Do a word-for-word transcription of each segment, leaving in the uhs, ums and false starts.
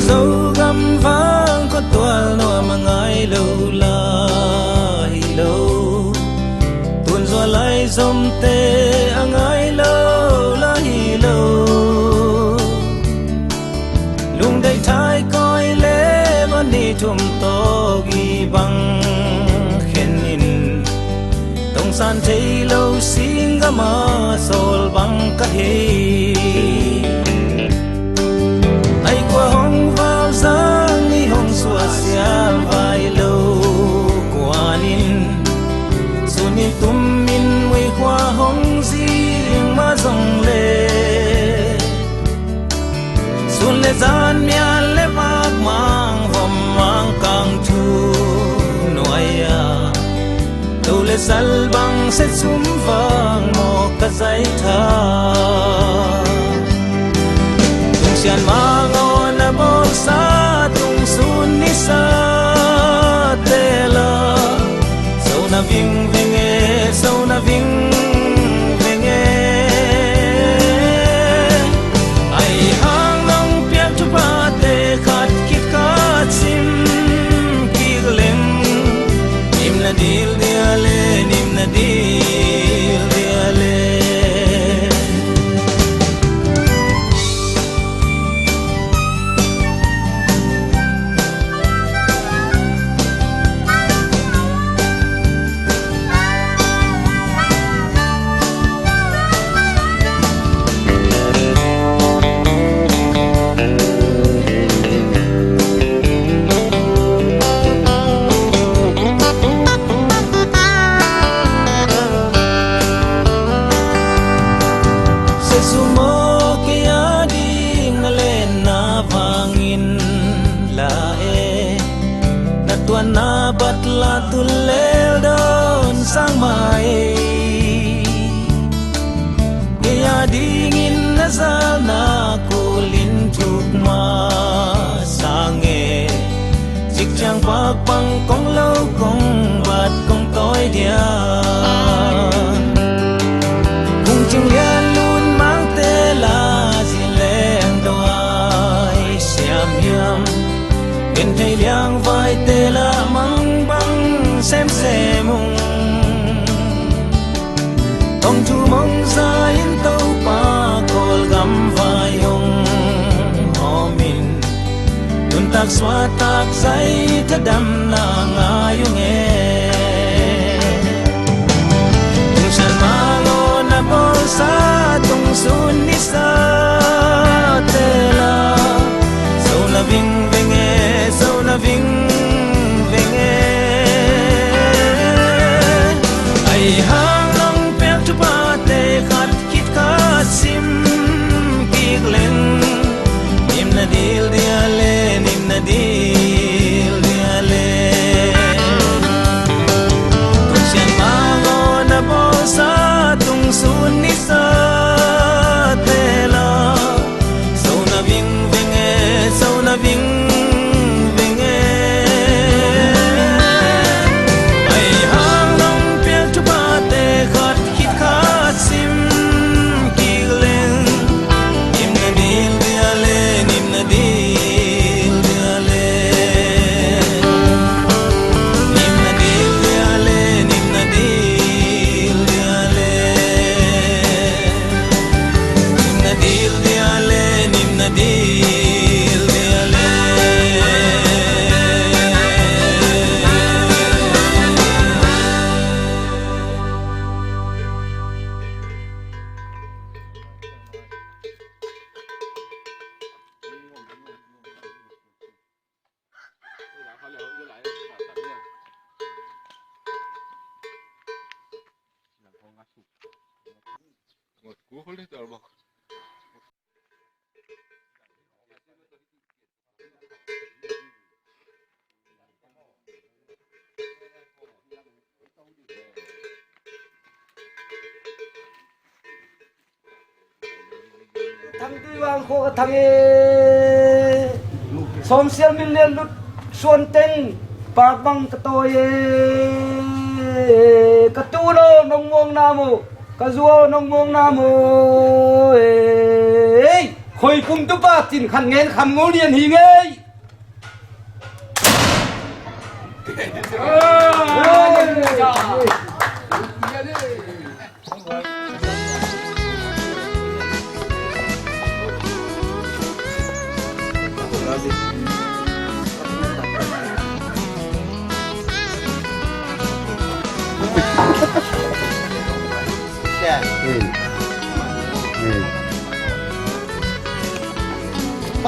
Zogam vang khuatual nuam a ngai lo la hi lo. Tun zual lai zomte a ngai lo la hi lo. Lungdeih thai koi le van ni thum tawk i bang khen in. Tongsan thei lo singgam a sawl bang ka hi. Ai kua hong val zang i hong suah sial vai lo kuan in. Sun i tum in mui kua hong zing mah zong le. Sun le zan mial le vak mang vom mang kang thu nuai a. To le sal bang se sum vang maw ka zai tha. Tung sian mang aw na bawl sa tung sun ni sa te la. So na ving veng e, so na ving veng e. Ai hang nong piak thuphate khat khit khat sim kik leng. Nim na dil dia le, nim na dil dia le. Sesu maw kei a ding na lenna vangin la e. Na tuanna bat la tul lel dawn sang mai. Kei a dingin na zalna kulin thuk ma sang e. Cik ciang pak pang kong lo kong bat kong tawi dia. Kung cing lian lun mangte la zin leng duai siam hiam. Gen thei liang vai te la mang bang sem sem ung. Kong thu mong za in Topa Kawlgam vai hong hawm in. Nuntak suahtak zai thadamna ngai ung e. Tung sian mang aw na bawl sa tung sun ni sa te la. So na ving veng e, so na ving veng e. Ai hang nong piak thuphate khat khit khat sim kik leng. Nim na dil dia le, nim na dil dia le. Tung sian mang aw na bawl sa tung sun ni sa te la. So na ving veng e, so na ving veng e. Ai hang nong piak thuphate khat khit khat sim kik leng. Nim na dil dia le, nim na dil dia le. Nim na dil dia le, nim na dil dia le. Nim na dil dia le, nim na dil dia le. Thang tui vang khua ka thang e. Sawmsial min lian lut suan teng pak bang ka tawi e. Ka tu no nong muang na maw, ka zuau nong muang na maw e. Khoi kum tupa cin khat ngen kham ngol nian hi ngei.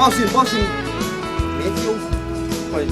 Pausin, pausin. Matthew. Oi,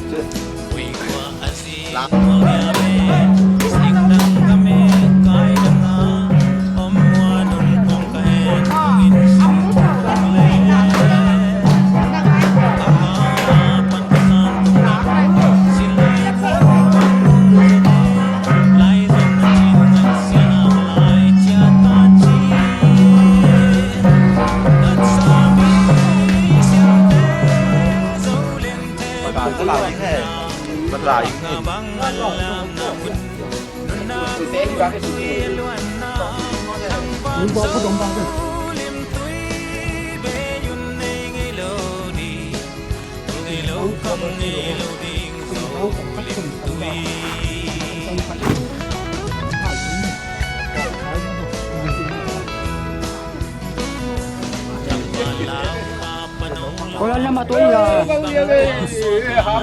Hola, la matoya.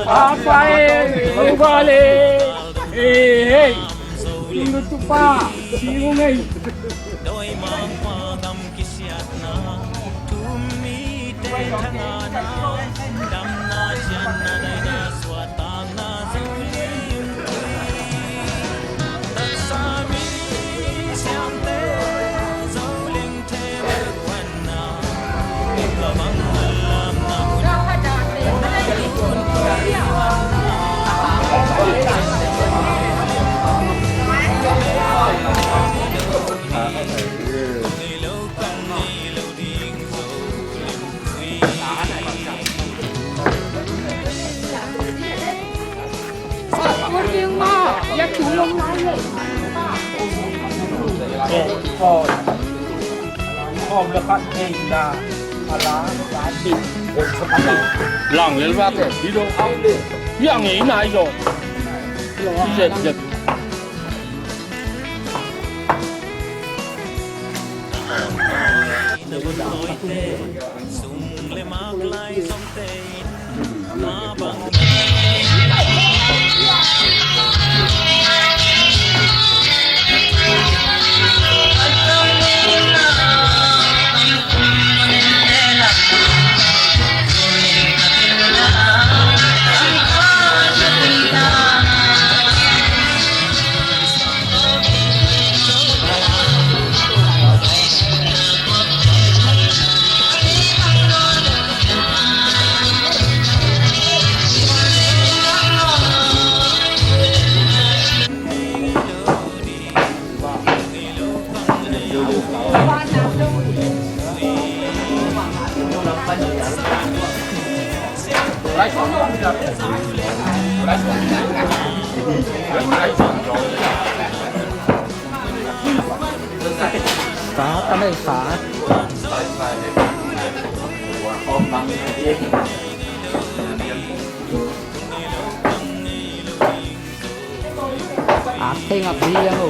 Apa, eh, ubale. Eh, hey. Tinggal tu pa. Singgung, eh. Lang lel ba ke, di do. Yang e nai do. Zet zet. Sa ka nei sa. Ak thei ngap ding hiam o.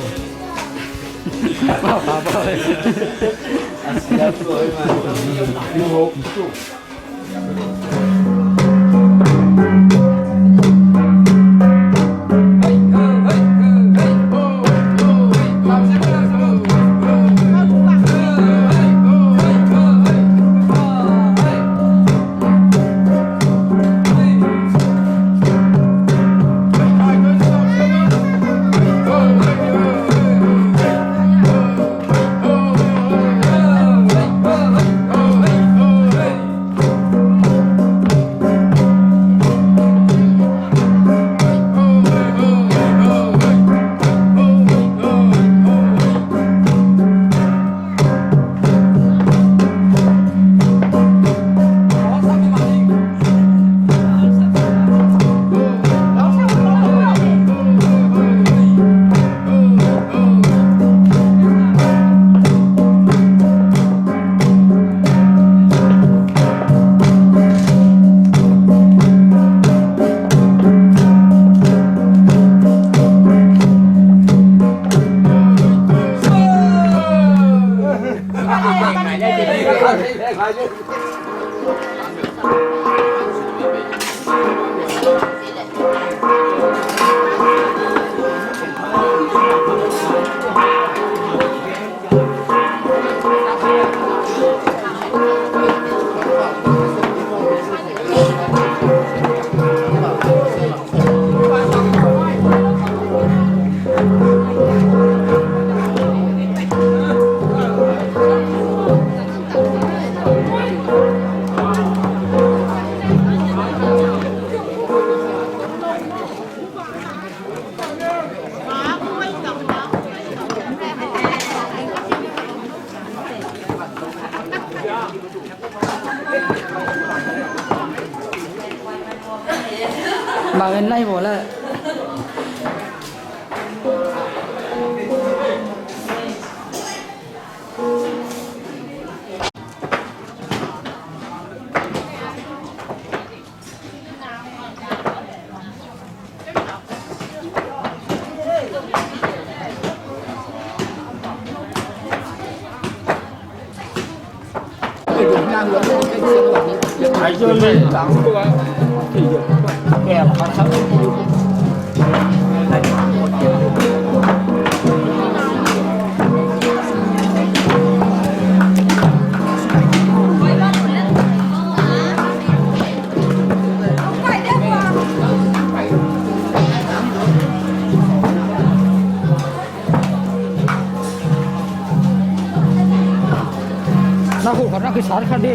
Bang en lai bo la. Na hu khat na kisar khat di.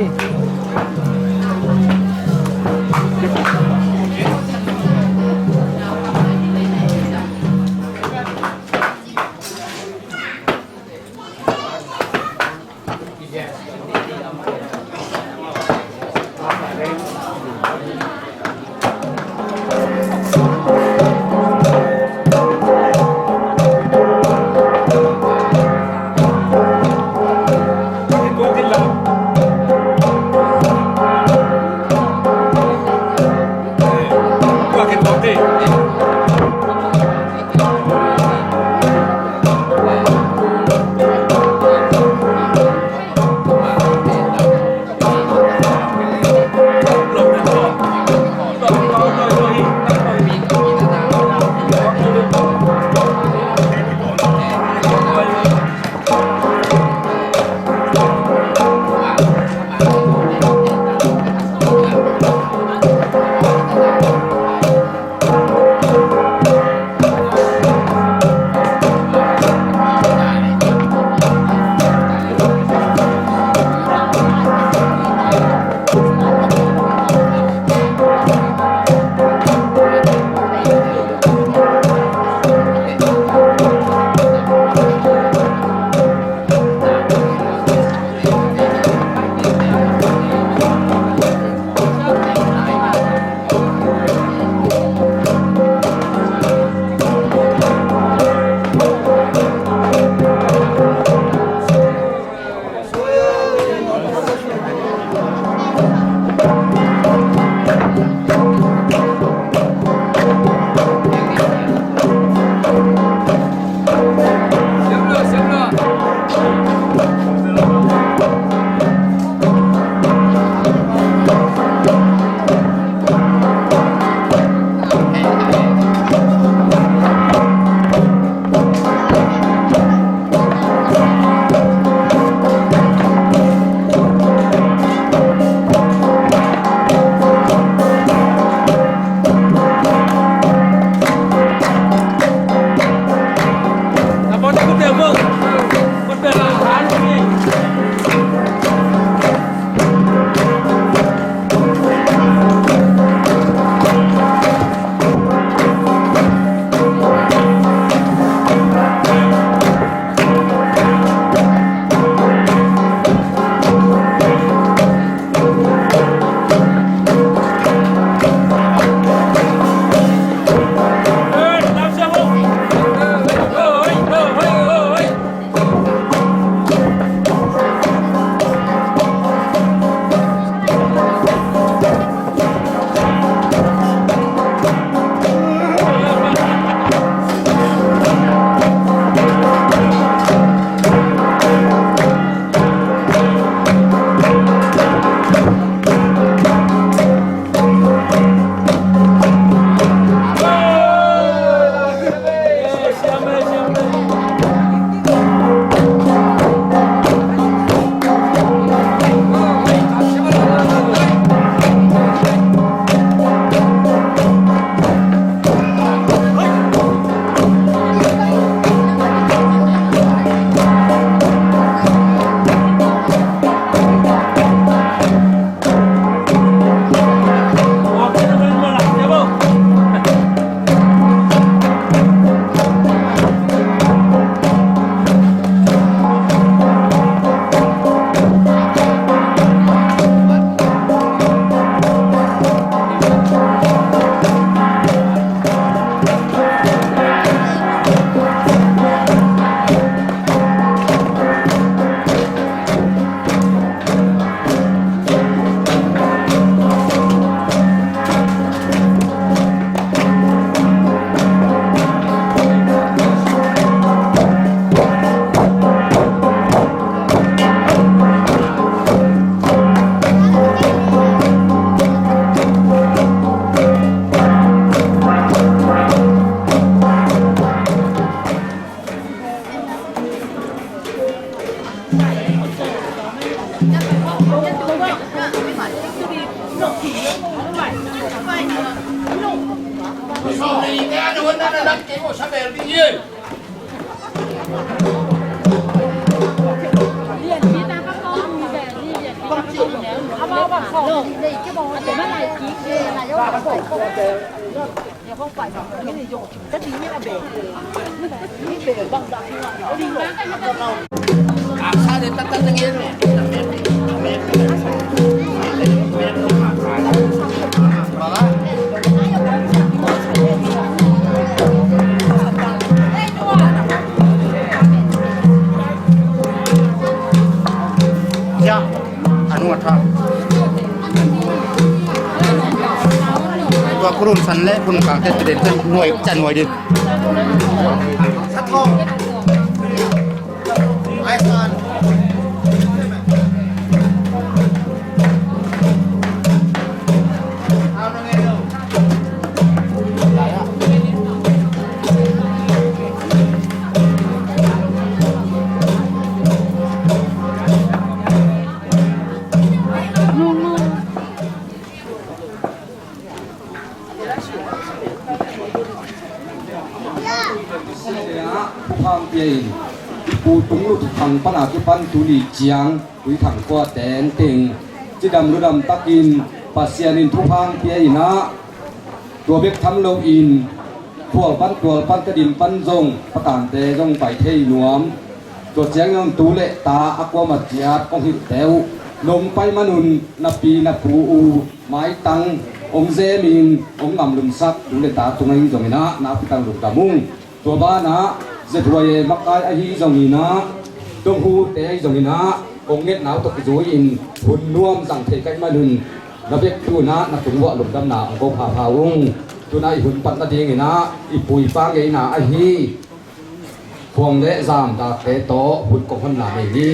Anu a tha. Tua kurun san le kun kang te tiden ten nuai chan nuai din. Phuphang pia in, Pu Tung Lu Thang pana kipan tuni ciang Tui Thang khua teng teng cidam ludam takin Pasian in thuphang pia in ah, tua bek tham loin khual pan tual pan Tedim pan zong patante zong pai thei nuam. Tua ciangin tu le ta a kuamah ciat kong hilhte uh nong pai manun na pi na pu uh maitang ong zemin ong ngamlumsak tu le ta tung ahi zongin ah na pitang lungdam ung. Tua banah Zethuai e makai ahi zongin ah, Donghute ahi zongin ah, kong ngetna uh tawh kizui-in hun nuam zang thei ka hih manun na bek tu-in ah na tung uah lungdamna ong ko phaupha ung. Tu-in ah i hun pat nadingin ah i pu i pa ngeina ahi khuang le zam dakte tawh hun kong honna nei ni.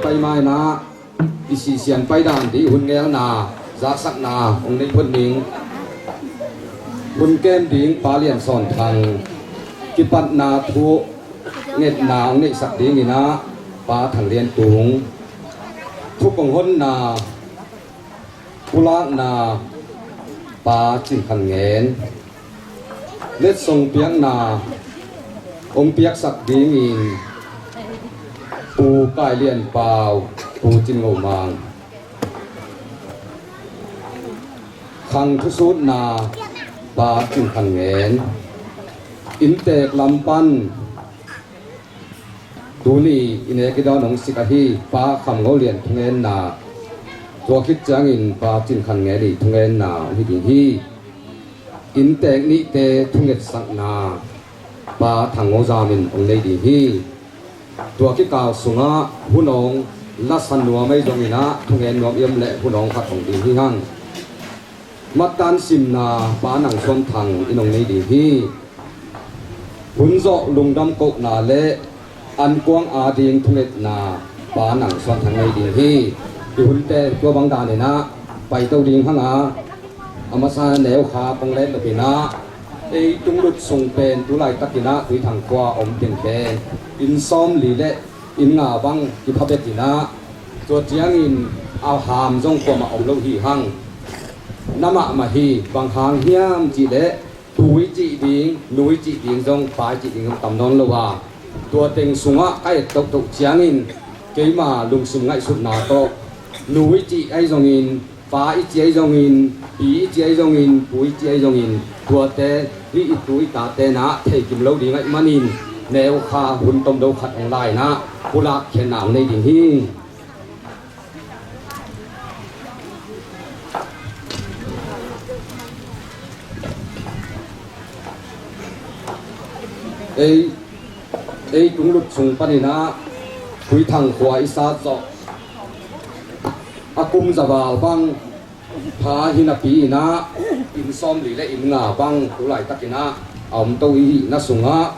Pai mai na, i sisian pai dan ding hun ngelna, zaksakna hong nei phot ning. Hun kem ding Pa Lian Sawn Thang, kipatna thu ngetna hong neihsak dingin ah Pa Thang Lian Tung, thu kong honna, pulakna Pa Cin Khan Ngen, letsong piakna hong piaksak dingin Pu Kai Lian Pau, Pu Cin Ngo Mang, khang thusutna Pa Cin Khan Ngen, inntek lam pan tuni i nek i dawn hong sik ahi Pa Kham Ngo Lian thungenna, tua khit ciangin Pa Cin Khan Ngen i thungenna hong hi ding hi. Inntek nihte thungetsakna Pa Thang Ngo Zam in hong nei ding hi. Tua kikal sungah hun hong lasa nuam ahi zongin ah, thungen nuam hiam leh hun hong khat hong ding hi hang. Mattan simna Pa Nang Suan Thang in hong nei ding hi. Hun zawh lungdam kohna le ankuang ading thungetna Pa Nang Suan Thang nei ding hi. I hunte tua bang danin ah paito ding hang a, a masa neu kha kong let nop in ah, Ei tunglut sung pen tu laitakin ah Tuithang khua om teng pen inn sawmli le inn nga bang kipha betin ah, tua ciangin a ham zong kuamah om lo hi hang. Na mahmah hi. Bang hang hiam cihleh pu i cih ding, nu i cih ding zong, pa i cih ding zong tam nawn lo a, tua teng sungah ka et tohtoh ciangin keima lungsim ngaihsutna tawh nu i cih ahi zongin, pa i cih ahi zongin, pi i cih ahi zongin, pu i cih ahi zongin, tuate hih i tu i tate na thei kim lo ding ahih manin, neu kha hun tom do khat hong la-in ah pulak khiatna hong nei ding hi. Ei, ei tunglut sung panin ah Tuithang khua i sat zawh a kum za val bang pha hi napi-in ah, inn sawmli le inn nga bang tu laitakin ah a om to i hihna sungah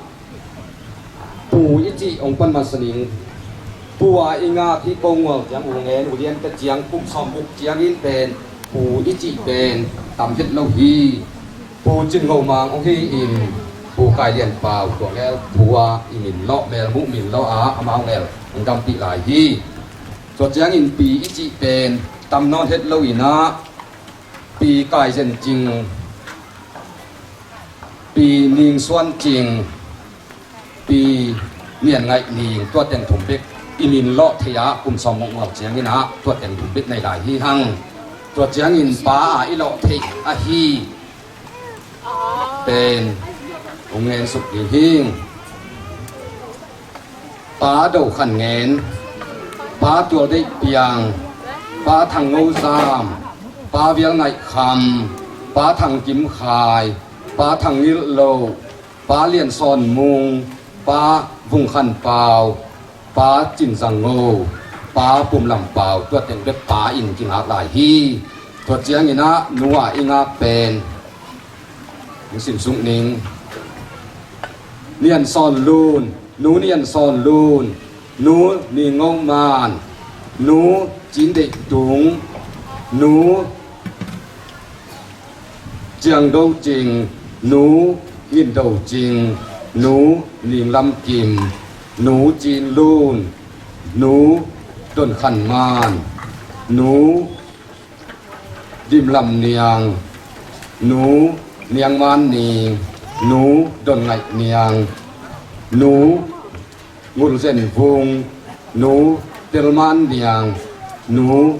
pu i cih hong pan masa ning. Pu a i ngak hi ko ngual ciang u ngen, u liante ciang kum sawmguk ciangin pen pu i cih pen tam het lo hi. Pu Cin Ngo Mang hong hi-in, Pu Kai Lian Pau tua ngel pu a i min lawh, melmuh min lawh a, amau ngel hong dampih lai hi. Tua ciangin pi i cih pen tam nawn het lo-in ah, Pi Kai Zen Cing, Pi Ning Suan Cing, Pi Nian Ngaih Ning, tua teng thum bek i min lawh thei a, kum sawm mawk ngual ciangin ah tua teng thum bek nei lai hi hang. Tua ciangin pa a i lawh theih ahi pen hong ngensuk ding hi. Pa Do Khan Ngen, Pa Tual Deih Piang, Pa Thang Ngo Zam, Pa Vial Ngaih Kham, Pa Thang Kim Khai, Pa Thang Ngilh Lo, Pa Lian Sawn Mung, Pa Vung Khan Pau, Pa Cin Zang Ngo, Pa Pum Lam Pau, tua teng bek pa in kingak lai hi. Tua ciangin ah nu a i ngak pen hong simsuk ning. Nian Sawn Lun, Nu Nian Sawn Lun, Nu Ni Ngo Man, Nu Cin Deih Tung, Nu Ciang Do Cing, Nu Ngin Do Cing, Nu Ning Lam Kim, Nu Cin Lun, Nu Don Khan Man, Nu Dim Lam Niang, Nu Niang Man Ning, Nu Don Ngaih Niang, Nu Ngul Zen Vung, Nu Tel Man Niang, Nu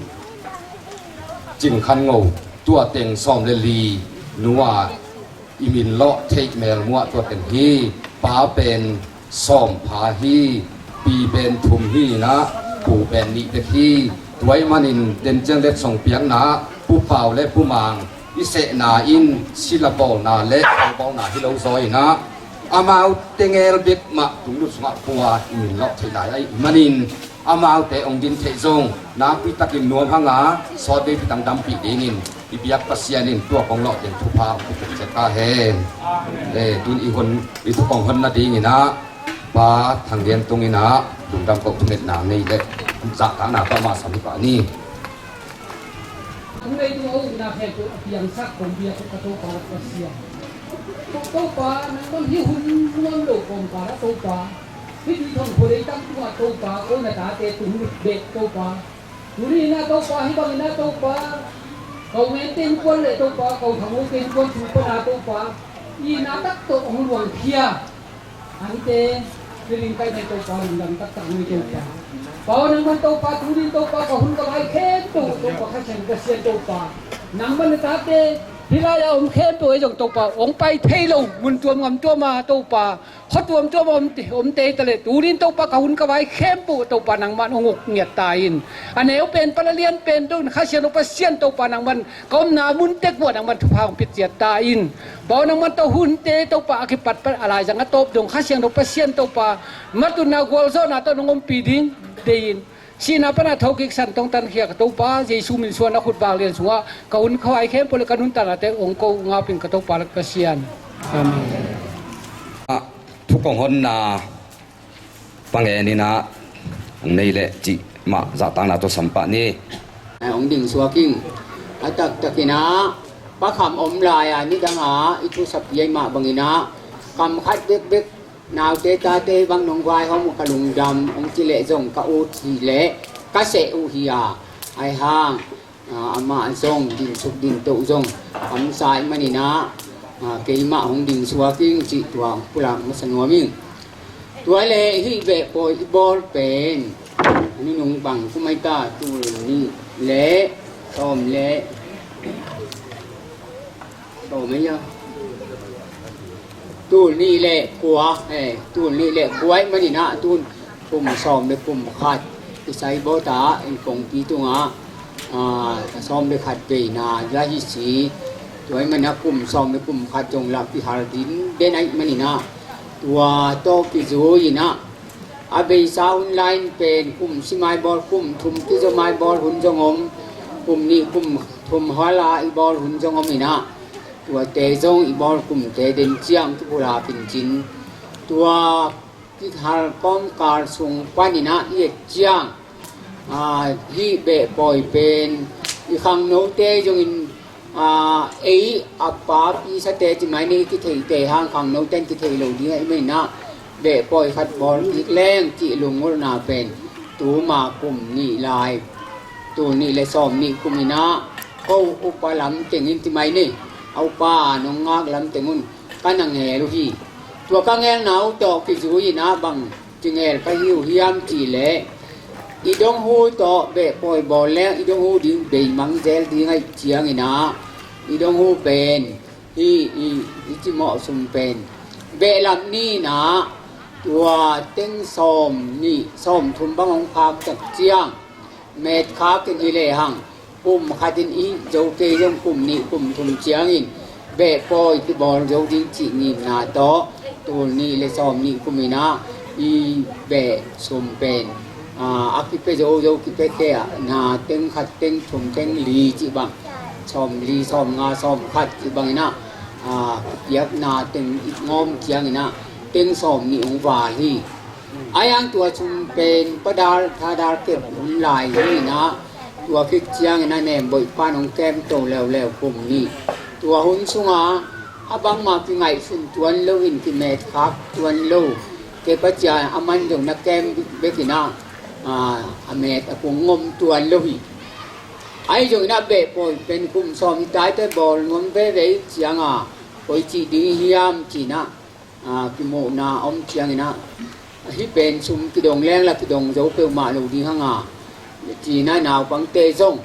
Cing Khan Ngo, tua teng sawm le li nu a i min lawh theih melmuah tua teng hi. Pa pen sawm pha hi. Pi pen thum hi-in ah, pu pen nih bek hi. Tua ahih manin den ciang letsong piakna ah Pu Pau le Pu Mang i sehna in sila bawlna le bawlna hi lo zaw-in ah, amaute ngel bek mah tunglut sungah pu a i min lawh theih lai ahih manin, amaute hong din theih zong nakpi takin nuam hang a, sawt vei pitang dampih dingin i biak Pasian in tua kong lawh ding thupha hong pia ciat ta hen. Eh, tun i hun, i thu kong hon nadingin ah Pa Thang Lian Tung in ah lungdam koh thungetna nei leh zahtakna tawh masa hi pah ni. Hun leitung a ukna khempeuh a piangsak kong biak uh ka Topa lak Pasian. Topa, nangmah hih hun nuam lo kawmkal ah Topa, hih Tuithang khua leitang tungah Topa, ko na tate tunglut bek Topa, tuni in ah Topa, hih bangin ah Topa, ko ngente innkuan le Topa, ko thangnote innkuan thu pan ah Topa, itna tak tawh hong luangkhia a hihte, hih ringkaihna Topa, lungdam taktak nuai Topa. Pa aw, nangman Topa, tuni in Topa, ka hun ka vai khempeuh Topa, Kha Siangtho Pasian Topa, nangman na tate hih lai-a om khempeuh ei zong Topa, hong pai thei lo mun tuam gam tuam ah Topa, khua tuamtuam a om te, om te hi ta leh, tuni in Topa, ka hun ka vai khempeuh Topa, nangman hong uk ngiat ta in. A neu pen pan a lian pen dong Kha Siangtho Pasian Topa, nangman ka omna mun tek uh ah nangman thupha hong pia ciat ta in. Pa aw, nangman tawh hunte Topa a kipat pan a laizang a tawp dong Kha Siangtho Pasian Topa, matutna gualzawhna tawh nong ompih ding deih in. Sihna pan a thokik san tong tankhia ka Topa Jesu min suan a khut vang lian sungah ka hun ka vai khempeuh le ka nuntaknate hong ko ngap ing ka Topa lak Pasian. Amen. Ah, thu kong honna pangenin ah hong nei leh cih mah zahtakna tawh sam pah ni. Hong ding suak ing. A taktakin ah Pa Kham om lai-a nidanga i thusapi ahi mah bangin ah, kam khat bekbek naute tate bang nong vaihawm uh ka lungdam hong ci leh zong ka ut hi leh ka seh uh hi a, ahi hang, ah, amah zong dinsuk dintoh zong kamsa ahih manin ah, ah, keimah hong dingsuak ing cih tua hong pulak masa nuam ing. Tua leh hih beh pawi i bawl pen a nunung bang kumai ta, tul nih leh sawm leh sawm ei a, tul nih leh kua, eh, tul nih leh kua ahih manin ah tun kum sawm leh kum khat i sai bawta in kongpi tungah, ah, sawm leh khat veina za hi si. Tua ahih manin ah kum sawm leh kum khat zong lak kihal din den ahih manin ah, tua tawh kizui in ah, a beisa hun lai-in pen kum sim a i bawl, kum thum kizom a i bawl hun zong om, kum nih kum thum hal a i bawl hun zong om in ah, tuate zong i bawl kumte den ciang kipulak in cin, tua kihal kawmkal sung panin ah i et ciang, ah, hih beh pawi pen i khangnote zongin, ah, ei a papi sate ci mai ni, i kitheite hang khangnote in kithei lo ding ahih manin ah, beh pawi khat bawl kik leng cih lunggulhna pen tuma kum nih lai, tul nih leh sawm nih kum in ah, ko upa lam tengin ci mai ni, a upa nong ngak lam teng un ka na ngel uh hi. Tua ka ngelna uh tawh kizui in ah bang ci ngel ka hi uh hiam cih leh, i donghu tawh beh pawi bawl leng i donghu ding beimang zel ding ahih ciangin ah, i donghu pen hih i, i cimawh sum pen behlap ni in ah, tua teng sawm nih sawm thum bang hong khak tak ciang, met khak in hi lehang, kum khat in i hih zo kei zong kum nih kum thum ciangin beh pawi kibawl zo ding cih ngimna tawh, tul nih leh sawm nih kum in ah i beh sum pen, ah, a kipia zo zo, kipia kei ah na teng khat teng thum teng li cih bang, sawm li sawm nga sawm khat cih bangin ah, ah, kipiakna teng i ngawm ciangin ah teng sawm nih hong val hi. Ahi hang tua sum pen Pa Dal, Tha Dal kep hun lai hi in ah, tua khit ciangin ah Nemboih pan hong kem to leuleu kum nih. Tua hun sungah a bangmah kingaihsun tuan lo in, kimet khak tuan lo, kep a cia a man zong na kem bek in ah, ah, a met a kung ngom tuan lo hi. Ahi zongin ah beh pawi pen kum sawm i taite bawl nuam veve i ciang a, koi cih ding hiam ci in ah, ah, kimuhna om ciangin ah, hih pen sum kidong leng lah kidong zo peuhmah lo ding hang a, ci in ah naupangte zong,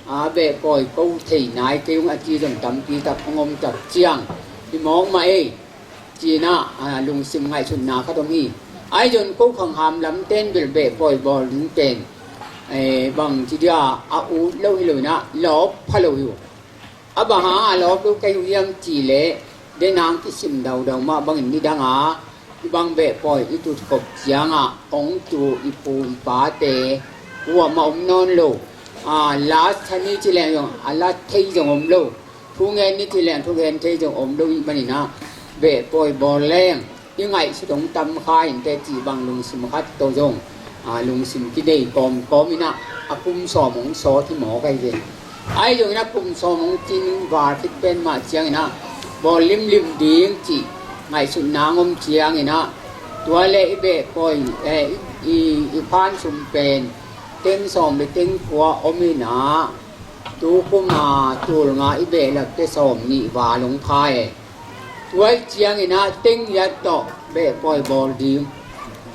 ah, beh pawi ko thei nai kei ung a ci zong tampi tak hong om tak ciang, hi mawk mah ei, ci in ah, ah, lungsim ngaihsutna khat om hi. Ahi zong ko khangham lamte in bel beh pawi bawl ding pen, eh, bang ci dia a ut lo hi lo in ah, lawp pha lo hi uh. A bang hang a lawp lo ka hi uh hiam cih leh, den hang kisim daudau mah bangin nidang a, i bang beh pawi i tutkop ciangah hong tu i pu i pate kuamah om nawn lo. Ah, la sa ni ci leng zong a la thei zong om lo. Thu ngen ni ci leng thu ngen thei zong om lo ahih manin ah, beh pawi bawl leng i ngaihsut hong tam kha inteh cih bang lungsim khat tawh zong, ah, lungsim kinei kawmkawm in ah, a kum sawm hong sawt hi mawk ahi ve. Ahi zongin ah kum sawm hong cin val khit pen mah ciangin ah, bawl limlim ding cih ngaihsutna hong om ciangin ah, tua leh i beh pawi, eh, i, i, i phan sum pen teng sawm leh teng kua om in ah, tu kum a tul nga i behlap teh sawm nih val hong pha e. Tua ahih ciangin ah teng giat tawh beh pawi bawl ding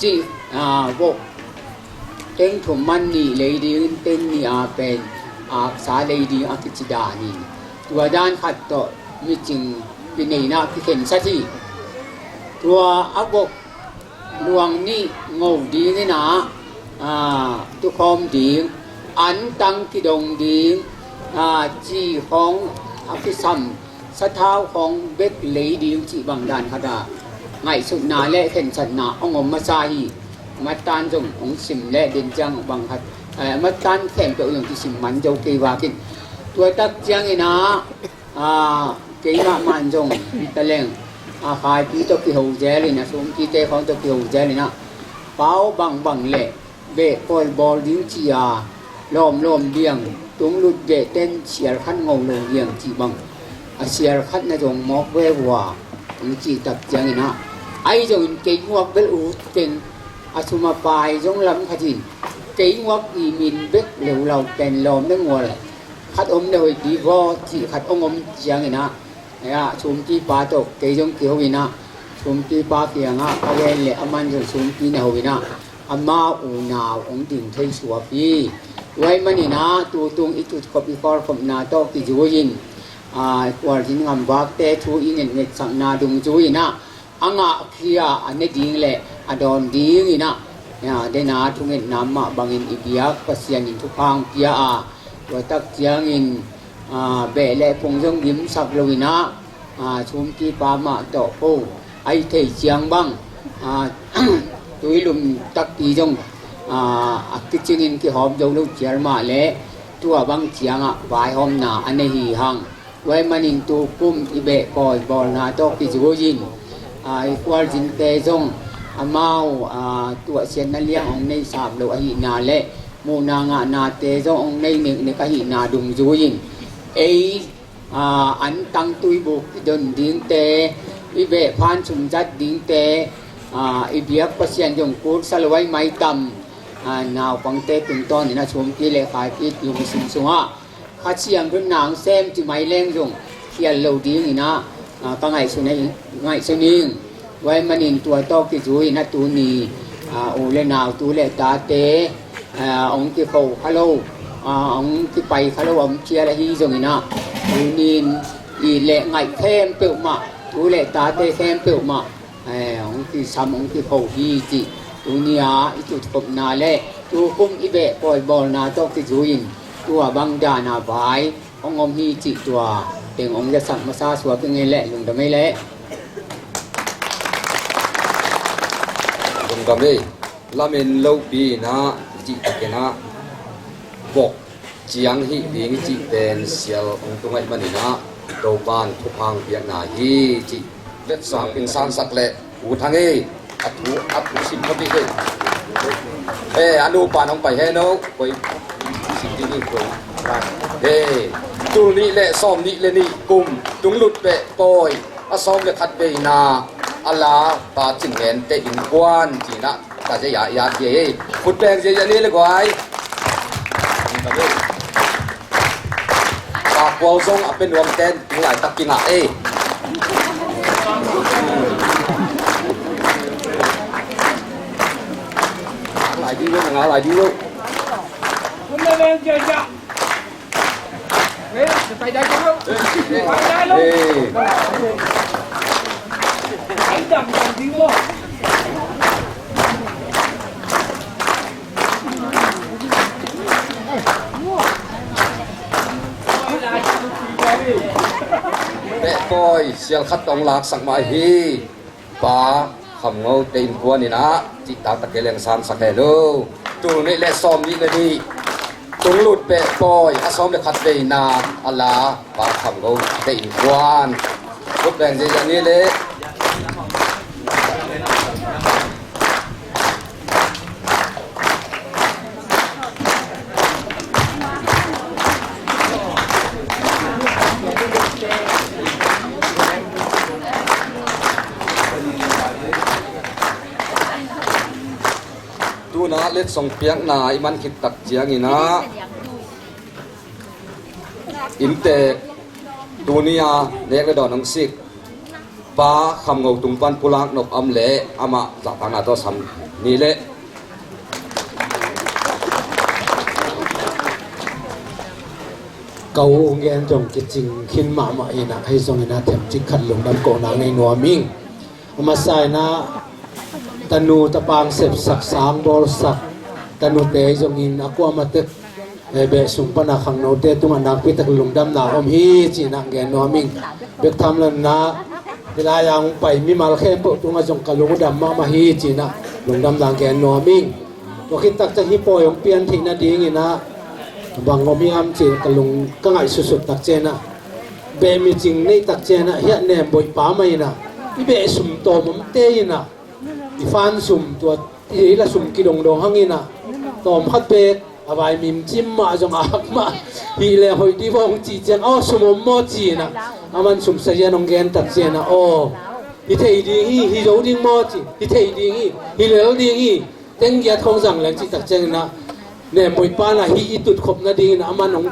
cih, ah, vok teng thum man nih lei ding, teng nih a pen aksa lei ding a kici dan in, tua dan khat tawh micing pi neihna kikhensat hi. Tua a vok luang nih ngo dingin ah, ah, tukhawm ding, antang kidong ding, ah, ci khawng a kisam, sathau khawng bek lei ding cih bang dan khat a ngaihsutna leh khensatna hong om masa hi. Matan zong hong sim leh den ciang bang khat, eh, matan khempeuh zong kisim man zo kei vakin, tua tak ciangin ah, ah, keimah man zong hi ta leng, a khaipi tawh kiho zel in, a sumpite khawng tawh kiho zel in ah, pau bangbang leh beh pawi bawl ding ci a lawmlawm liang, tunglut beh ten sial khan ngo lo liang cih bang a sial khat na zong mawk ve vua, hong cih tak ciangin ah, ahi zongin kei nguak bel ut keng, a sum a pai zong lam khat in, kei nguak i min bek leulauh pen lawm na ngual khat om na hoih dih vaw cih khat hong om ciangin ah, sumpipa tawh kei zong kiho in ah, sumpipa kiangah ka gen leh aman zong sumpi na ho in ah, amau unau hong ding thei suak hi. Tua ahih manin ah, tutung i tutkhop i khualkhopna tawh kizui-in, ah, i khualzin ngamvakte thu i ngetngetsakna dungzui-in ah, a ngahkhia a ne ding le a dawn dingin ah, ah, dena thungetna mah bangin i biak Pasian in thupha hong pia a, tua tak ciangin, ah, beh le phung zong gimsak lo in ah, ah, sumpipa mah tawh ko, a hih theih ciang bang, ah, tuilum takpi zong, ah, a kicingin kihawm zo lo cial mah leh, tua bang ciangah vaihawmna a nei hi hang. Tua ahih manin tukum i beh pawi bawlna tawh kizui-in, ah, i khualzinte zong amau, ah, tuahsiatna liang hong nei sam lo ahihna le muhna ngahnate zong hong nei neknek ahihna dungzui-in, ei, ah, an tangtui buk i don dingte, i beh phan sum zat dingte, ah, i biak Pasian zong kutsa lo a i maitam, ah, naupangte tungtawnin a sumpi le khaipi lungsim sungah Kha Siangtho in nang sem ci mai leng zong khial lo dingin ah, ah, ka ngaihsun ahi, ngaihsun ing. Tua ahih manin tua tawh kizui-in ah tuni, ah, u le nau tu le tate, ah, hong kikho kha lo, ah, hong kipai kha lo a om khial ahi zongin ah, tuni-in it le ngaih khempeuh mah, tu le tate khempeuh mah, eh, hong kisam hong kikho hi cih tuni-a i tutkhopna le tukum i beh pawi bawlna tawh kizui-in tua bang dana vai hong om hi cih tua teng hong zasak masa suak ing ei leh, lungdam ei leh. Lungdam ei. Lamen lopi-in ah i cih takin ah vok ciang hih ding i cih pen sial hong tung ahih manin ah Topa'n thupha hong piakna hi cih vetsakna in sangsak leh U Thang ei, a thu, a thu sim kha bik ei. Eh, a nupa'n hong pai hen aw, koi sim ding hi koi. Eh, tul nih le sawm nih le nih kum, tunglut beh pawi a sawm le khat veina a la Pa Cing Ngen te innkuan ci-in ah ka zei a iat hi ei. Khut beng ziahziah ni le guai. Ka kual zong a pe nuam ten tu laitak kingah ei. Lai ding lo, nga lai ding lo. Beh pawi sial khat tawh laksak mah hi. Pa Kham Ngo te innkuan in ah cihtak tak kei leng sangsak hen aw. Tul nih le sawm nih le nih, tunglut beh pawi a sawm le khat veina a la Pa Kham Ngo te innkuan. Khut beng ziahziah ni le. Tu-in ah letsong piakna i man khit tak ciangin ah inntek tuni-a nek le dawn hong sik Pa Kham Ngo tung pan pulak nop a om leh amah zahtakna tawh sam ni leh. Ka u hong gen zong kicing khin mahmah in ah, ahi zongin ah themcik khat lungdam kohna ngei nuam ing. A masa in ah tanu tapa hong sepsak, sang bawlsak tanute zongin a kuamah tek, eh, beh sung pan a khangnote tungah nakpi tak lungdamna om hi ci-in ah gen nuam ing. Bek tham lo-in ah hih lai-a hong pai mimal khempeuh tungah zong ka lungdam mahmah hi ci-in ah lungdamna gen nuam ing. Tua khit tak ciang hih pawi hong pian theih nadingin ah bang om hiam ci-in ka lung ka ngaihsutsut tak ciangin ah, beh micing neih tak ciangin ah hih a nemboih pa mah in ah, i beh sum tawm omte in ah, i fan sum, tua i la sum kidongdong hangin ah, tawm khat beek A vai mim cim mah zong a hak mah hi le hoih dih vong cih ciang, aw, sum om maw ci-in ah, aman sum sazian hong gen tak ciang ah, aw, hi thei ding hi, hi zo ding maw ci, hi thei ding hi, hi lel ding hi, teng giat khong zang leng cih tak ciangin ah, Nemboih pa in ah hih i tutkhop nadingin ah aman hong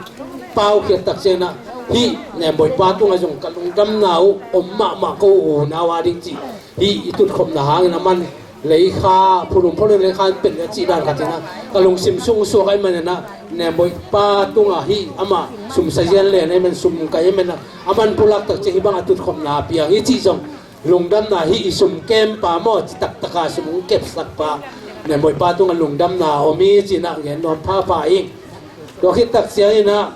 paukhiat tak ciangin ah, hih Nemboih pa tungah zong ka lungdamna uh om mahmah, ko unau a ding cih, hih i tutkhopna hangin aman leikha, phulung phulung leikha in pen a cih dan khat in ah ka lungsim sung suak ahih manin ah, Nemboih pa tungah hih amah sum sazian len ahih man, sum kai ahih man ah, aman pulak tak ciang hih bang a tutkhopna piang hi cih zong lungdamna, hih i sum kempa maw, ci taktak a sum hong kepsak pa, Nemboih pa tungah lungdamna om hi ci-in ah gen nuam phapha ing. Tua khit tak ciangin ah,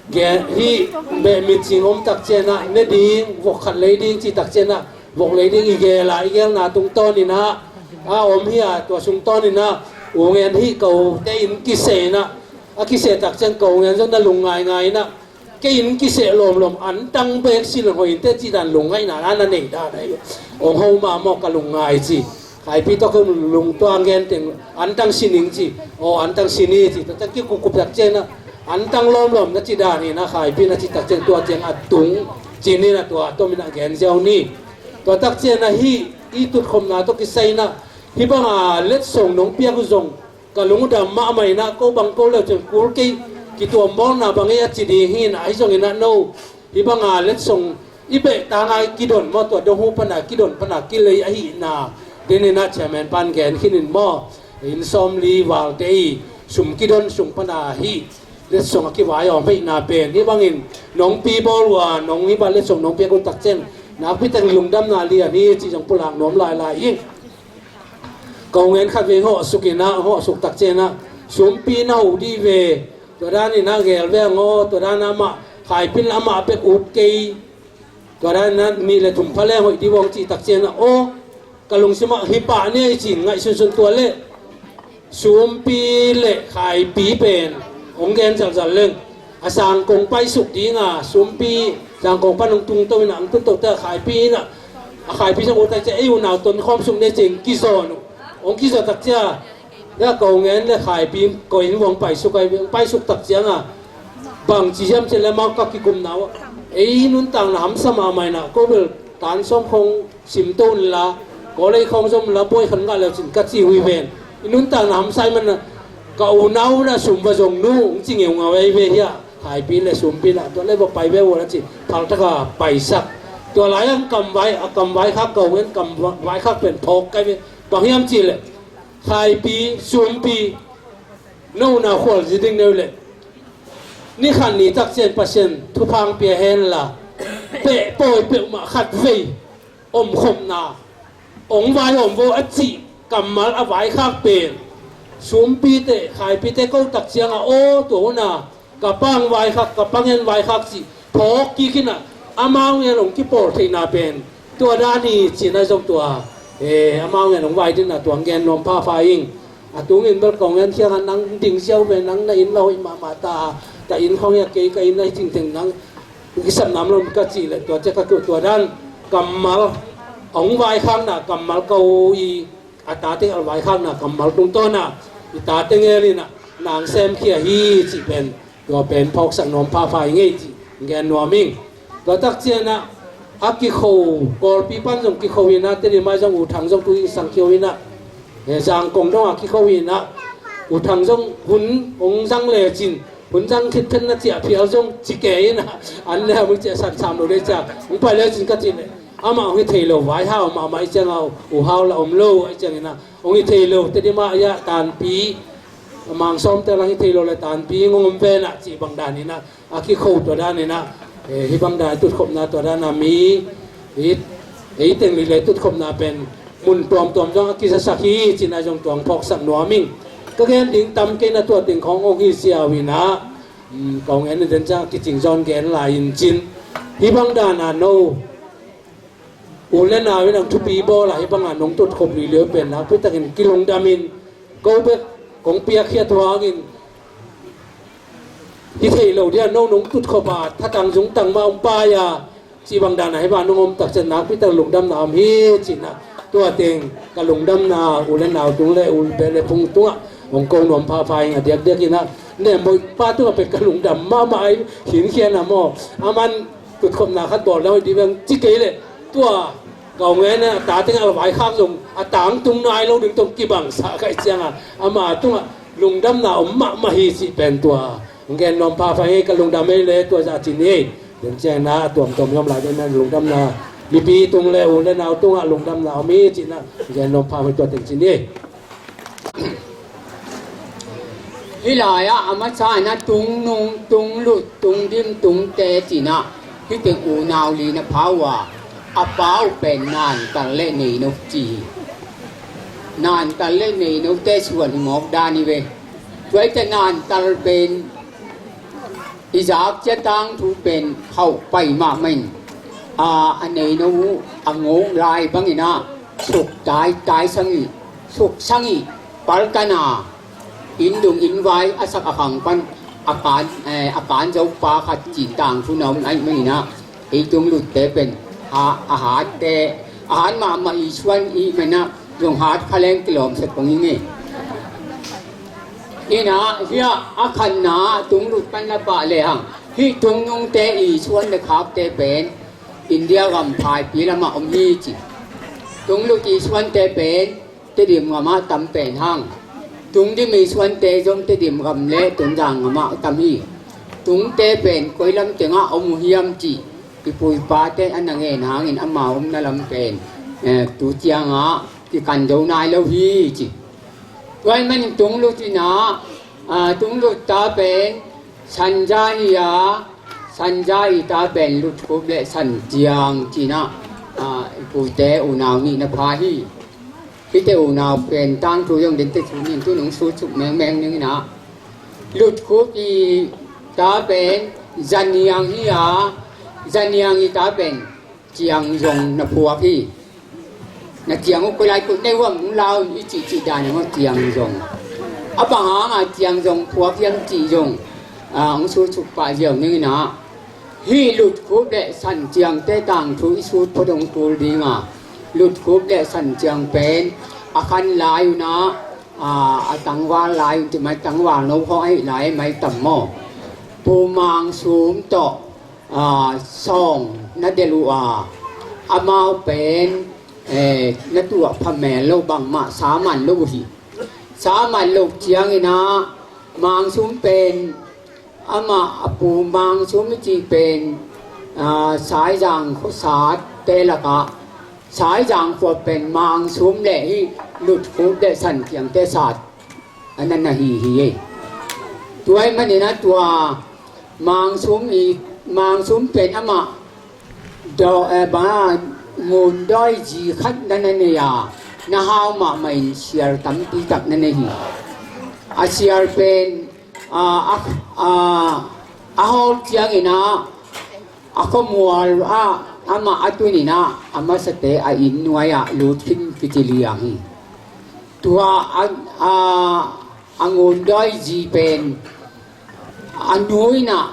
gen, hih beh mit cing om tak ciang ah, ne ding, vok khat lei ding cih tak ciang ah, vok lei ding i gel a, i gelna tungtawnin ah, a om hi a, tua sungtawnin ah, U Ngen hih kote in kiseh in ah, a kiseh tak ciang ko Ngen zong na lungngai ngai in ah, kei in kiseh lawmlawm, antang bek si leng hoih inteh cih dan lungngaihna na nei dan ahi. Ong ho mah maw, ka lungngai ci. Khaipi tawh ka lungtuang gen teng, antang si ning ci. Aw, antang si ni ci. Tua ciang kikukup tak ciang ah, antang lawmlawm na ci dan hi in ah, Khaipi in ah ci tak ciang tua ciang a tung ci-in ah, tua tomin ah gen ziau ni. Tua tak ciang ah hih i tutkhopna tawh kisai in ah, hih bang a letsong nong piak uh zong ka lungdam mahmah in ah, ko bang ko leu cin kul kei, kituam bawlna bang ei a ci ding hi in ah, ahi zongin ah no, hih bang a letsong i beh tang a kidon maw, tua dong hu pan a kidon pan a kilei ahihna den in ah chairman pan gen khin in maw, inn sawmli valte i sum kidon sung pan a hih letsong a kivai a om ahihna pen, hih bangin nong pi bawl uh a, nong hih bang letsong nong piak uh tak ciang nakpi takin lungdamna lian hi cih zong pulak nuam lailai ing. Ko Ngen khat vei hawhsuk in ah, hawhsuk tak ciang ah, Sumpi na ho dih ve. Tua dan in ah gel ve ang aw, tua dan ah amah, Khaipi in amah bek ut kei. Tua dan in ah nih le thum pha leng hoih dih vong cih tak ciang ah, aw, ka lungsim ah hi pah ni ei ci-in ngaihsunsun tua leh Sumpi le Khaipi pen hong gen zalzal leng. A sangkong paisuk ding a, Sumpi sangkong pan hong tungto in ah, hong tungto teh a Khaipi in ah, a Khaipi sangkong tak ciang ei unau tonkhawm suk ni ei ci-in kizawn uh. Hong kizaw tak ciang a, Ko Ngen le Khaipi ko inn vuang paisuk ai, paisuk tak ciang a, bangci hiam cih leh amau ka kikumna uh, ei nuntakna hamsa mahmah in ah, ko bel tan sawm khong simto unla, ko lei khong zom unla, buai khat ngah leu cin ka ci uh hi ven. I nuntakna hamsa ahih man ah, ka unau in ah sum va zong nu, hong ci ngeungau ei ve hi a, Khaipi le Sumpi in ah, tua leh va pai ve uh la ci, phaltak a paisak. Tua lai-ah kam vai, a kam vaikhak, Ko Ngen kam vaikhak pen phawk kai ve. Bang hiam cih leh, Khaipi, Sumpi, no unau khualzin ding na hih leh, ni khat ni tak ciang Pasian thupha hong pia hen la, pehpawi peuhmah khat vei omkhopna, hong vai om vo a cih kammal a vaikhak pen, Sumpi te, Khaipi te ko tak ciang a, aw, tua hun a ka pa hong vaikhak, ka pa Ngen vaikhak cih phawk kik in ah, amau ngen hong kipawl theihna pen tua dan hi ci-in ah zong tua, eh, amau ngen hong vai ding in ah tua hong gen nuam phapha ing. A tungin bel Ko Ngen kiangah nang ding ziau ve, nang na inn la hoih mahmah ta, ka inn khong hi a, kei ka inn ahi tengteng, nang kisapna om lo ka cih leh, tua ciang ka kiu tua dan kammal, hong vaikhakna kammal, ko i a tate a vaikhakna kammal tungtawn a, i tate ngen in ah nang semkhia hi cih pen, tua pen phawksak nuam phapha ing ei cih gen nuam ing. Tua tak ciang ah, a kikho, Kawlpi pan zong kikho in ah, Tedim ah zong U Thang zong tu i sang kio in ah, eh, Zangkong dong a kikho in ah, U Thang zong hun hong zang lecin, hun zang khit phet na ciah phial zong ci kei in ah, an le hong ciah san sam lo le ciah, hong pai lecin ka cih leh, amah hong hi thei lo, vai hau mahmah i ciang a, U Hau la om lo i ciang in ah, hong hi thei lo, Tedim ah, ia, tanpi, Mang Sawm te la hong hi thei lo le tanpi hong om ven ah cih bang dan in ah, a kikho tua dan in ah, eh, hih bang dan tutkhopna tua dan a mi, ei, ei teng li le tutkhopna pen mun tuamtuam zong a kizasak hi ci-in ah zong tua hong phawksak nuam ing. Ka gen ding tam kei in ah, tua teng khong hong hi ziau in ah, um, Ko Ngen in den ciang kicing zawn gen lai in cin. Hih bang dan a no u le nau in ah thupi bawl a, hih bang a nong tutkhop liliu pen nakpi takin kilungdam in, ko bek kong piakkhiat uh hangin hi thei lo dia, no nong tutkhop a, thatang zungtang mah hong pai a, cih bang dan a hih bang nong om tak ciang nakpi tak lungdamna om hi ci-in ah, tua teng ka lungdamna u le nau tung le u beh le phung tungah Hong ko nuam phapha ing a diakdiak in ah, Nembawi pa tungah pen ka lungdam mahmah a, hi khian a maw. A man tutkhopna khat bawl na hoih dih beng ci kei leh, tua Gaung Ngen a ta teng a vaikhak zong a tangtung nai lo ding tawh kibangsa ka hih ciangah, ama tungah lungdamna om mahmah hi cih pen tua hong gen nuam phapha ing. Ka lungdam ei le tua zah ci ni ei. Den ciang na a tuamtuam i om lai den na lungdamna, mipi tung le u le nau tungah lungdamna om hi cih na gen nuam phapha ing, tua teng ci ni ei. Hih lai-ah a masa in ah tungnung, tunglut, tungdim, tungte ci-in ah hih teng unau li na pha uh a, a pa uh pen Nantal le Neino ci hi. Nantal le Neinote suan hi mawk dan hi ve. Tua hi teh Nantal pen i zak cia tangthu pen khauh pai mahmah in, a, a Neino uh a ngok lai bangin ah suk tai, tai sang hi, suk sang hi, paltan a, inn dung inn vai a sak a khang pan a kan, eh, a kan zo pa khat cih tangthu na om ahih manin ah, ei tunglutte pen ha, a hatte, a hat mahmah i suan i hih manin ah zong hat kha leng kilawm sak kong hi ngei. Ina, hih a khanna tunglut pan na pah lehang, hih tungnungte i suan le khakte pen India gam phaipi lamah om hi ci. Tunglut i suante pen Tedim gamah tam pen hang, tungdim i suante zong Tedim gam le Tonzang gamah tam hi. Tungte pen koi lam tengah om uh hiam cih i pu i pate a na ngen hangin amau omna lam pen, eh, tu ciangah kikan zo nai lo hi ci. Tua ahih manin tunglut in ah, ah, tunglut ta pen Sanja hi a, Sanja i ta pen Lutkhup le Sanciang ci-in ah, ah, i pute unau nih na pha hi. Hihte unau pen tangthu zong dente thu nin tu nong sutsuk mengmeng ning in ah, Lutkhup i ta pen Zaniang hi a, Zaniang i ta pen Ciang zong na phuak hi. Na ciang uh koi lai kut nei huam hong lau in i cihcih dan hong ciang zong. A bang hanga ciang zong phuak hiam cih zong, ah, hong sutsuk pah ziau ning in ah. Hih Lutkhup le Sanciangte tangthu i sut phot hong kul ding a. Lutkhup le Sanciang pen a khan lai un ah, ah, a tangval lai un ti mai, tangval no khawng ahih lai mai tam maw. Pu Mang Sum tawh, ah, sawng na delh uh a, amau pen, eh, na tuah phamel lo bangmah sa man lo uh hi. Sa man lo ciangin ah Mang Sum pen amah a pu Mang Sum i cih pen, ah, Saizang khuasat te lakah Saizang khua pen Mang Sum le hih Lutkhup le Sanciangte sat a na na hi hi ei. Tua ahih manin ah tua Mang Sum i, Mang Sum pen amah daw, eh, bang a, Ngun Dawi zi khat na na nei a, na hau mahmah in siar tampi tak na nei hi. A siar pen, ah, ah, ah, a hawl ciangin ah a khuamual ah amah a tun in ah a masate a inn nuai ah lut khin kici liang hi. Tua a, a, a Ngun Dawi zi pen a nu in ah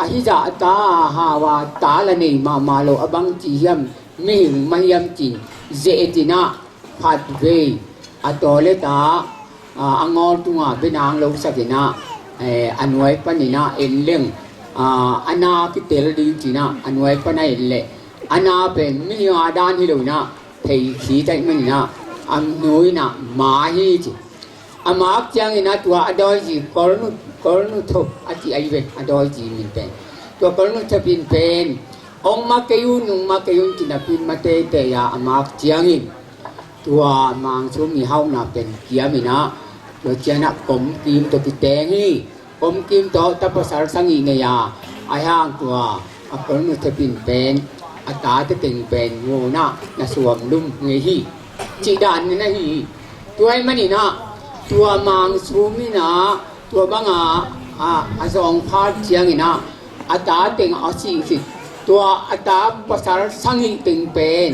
a hizah a ta a hau a, ta la nei mahmah lo, a bang ci hiam, mihing mah hiam ci-in zeh et in ah khatvei a tawlet ah, ah, a ngawl tungah benang lo sak in ah, eh, a nuai panin ah en leng, ah, a na kitel ding ci-in ah a nuai pan a en leh, a na pen mihing a dan hi lo in ah thei khit ahih manin ah a nu in ah ma hi ci. A mak ciangin ah tua a dawi zi Kolnu, Kolnuthop a ci ahi ve, a dawi zi min pen. Tua Kolnuthop in pen hong ma kei un, hong ma kei un ci napi in ma teitei a, a mak ciangin tua Mang Sum i hauhna pen kiam in ah, tua ciangin ah Kom Kim tawh kiteng hi. Kom Kim tawh ta pasal sagih nei a, ahih hang tua a Kolnuthop in pen a tate teng pen Ngun ah na suam lum ngei hi. Cih dan na hi hi. Tua ahih manin ah tua Mang Sum in ah tua bang a, a, a zawngkhal ciangin ah a ta teng a sih khit. Tua a ta pasal sagih teng pen,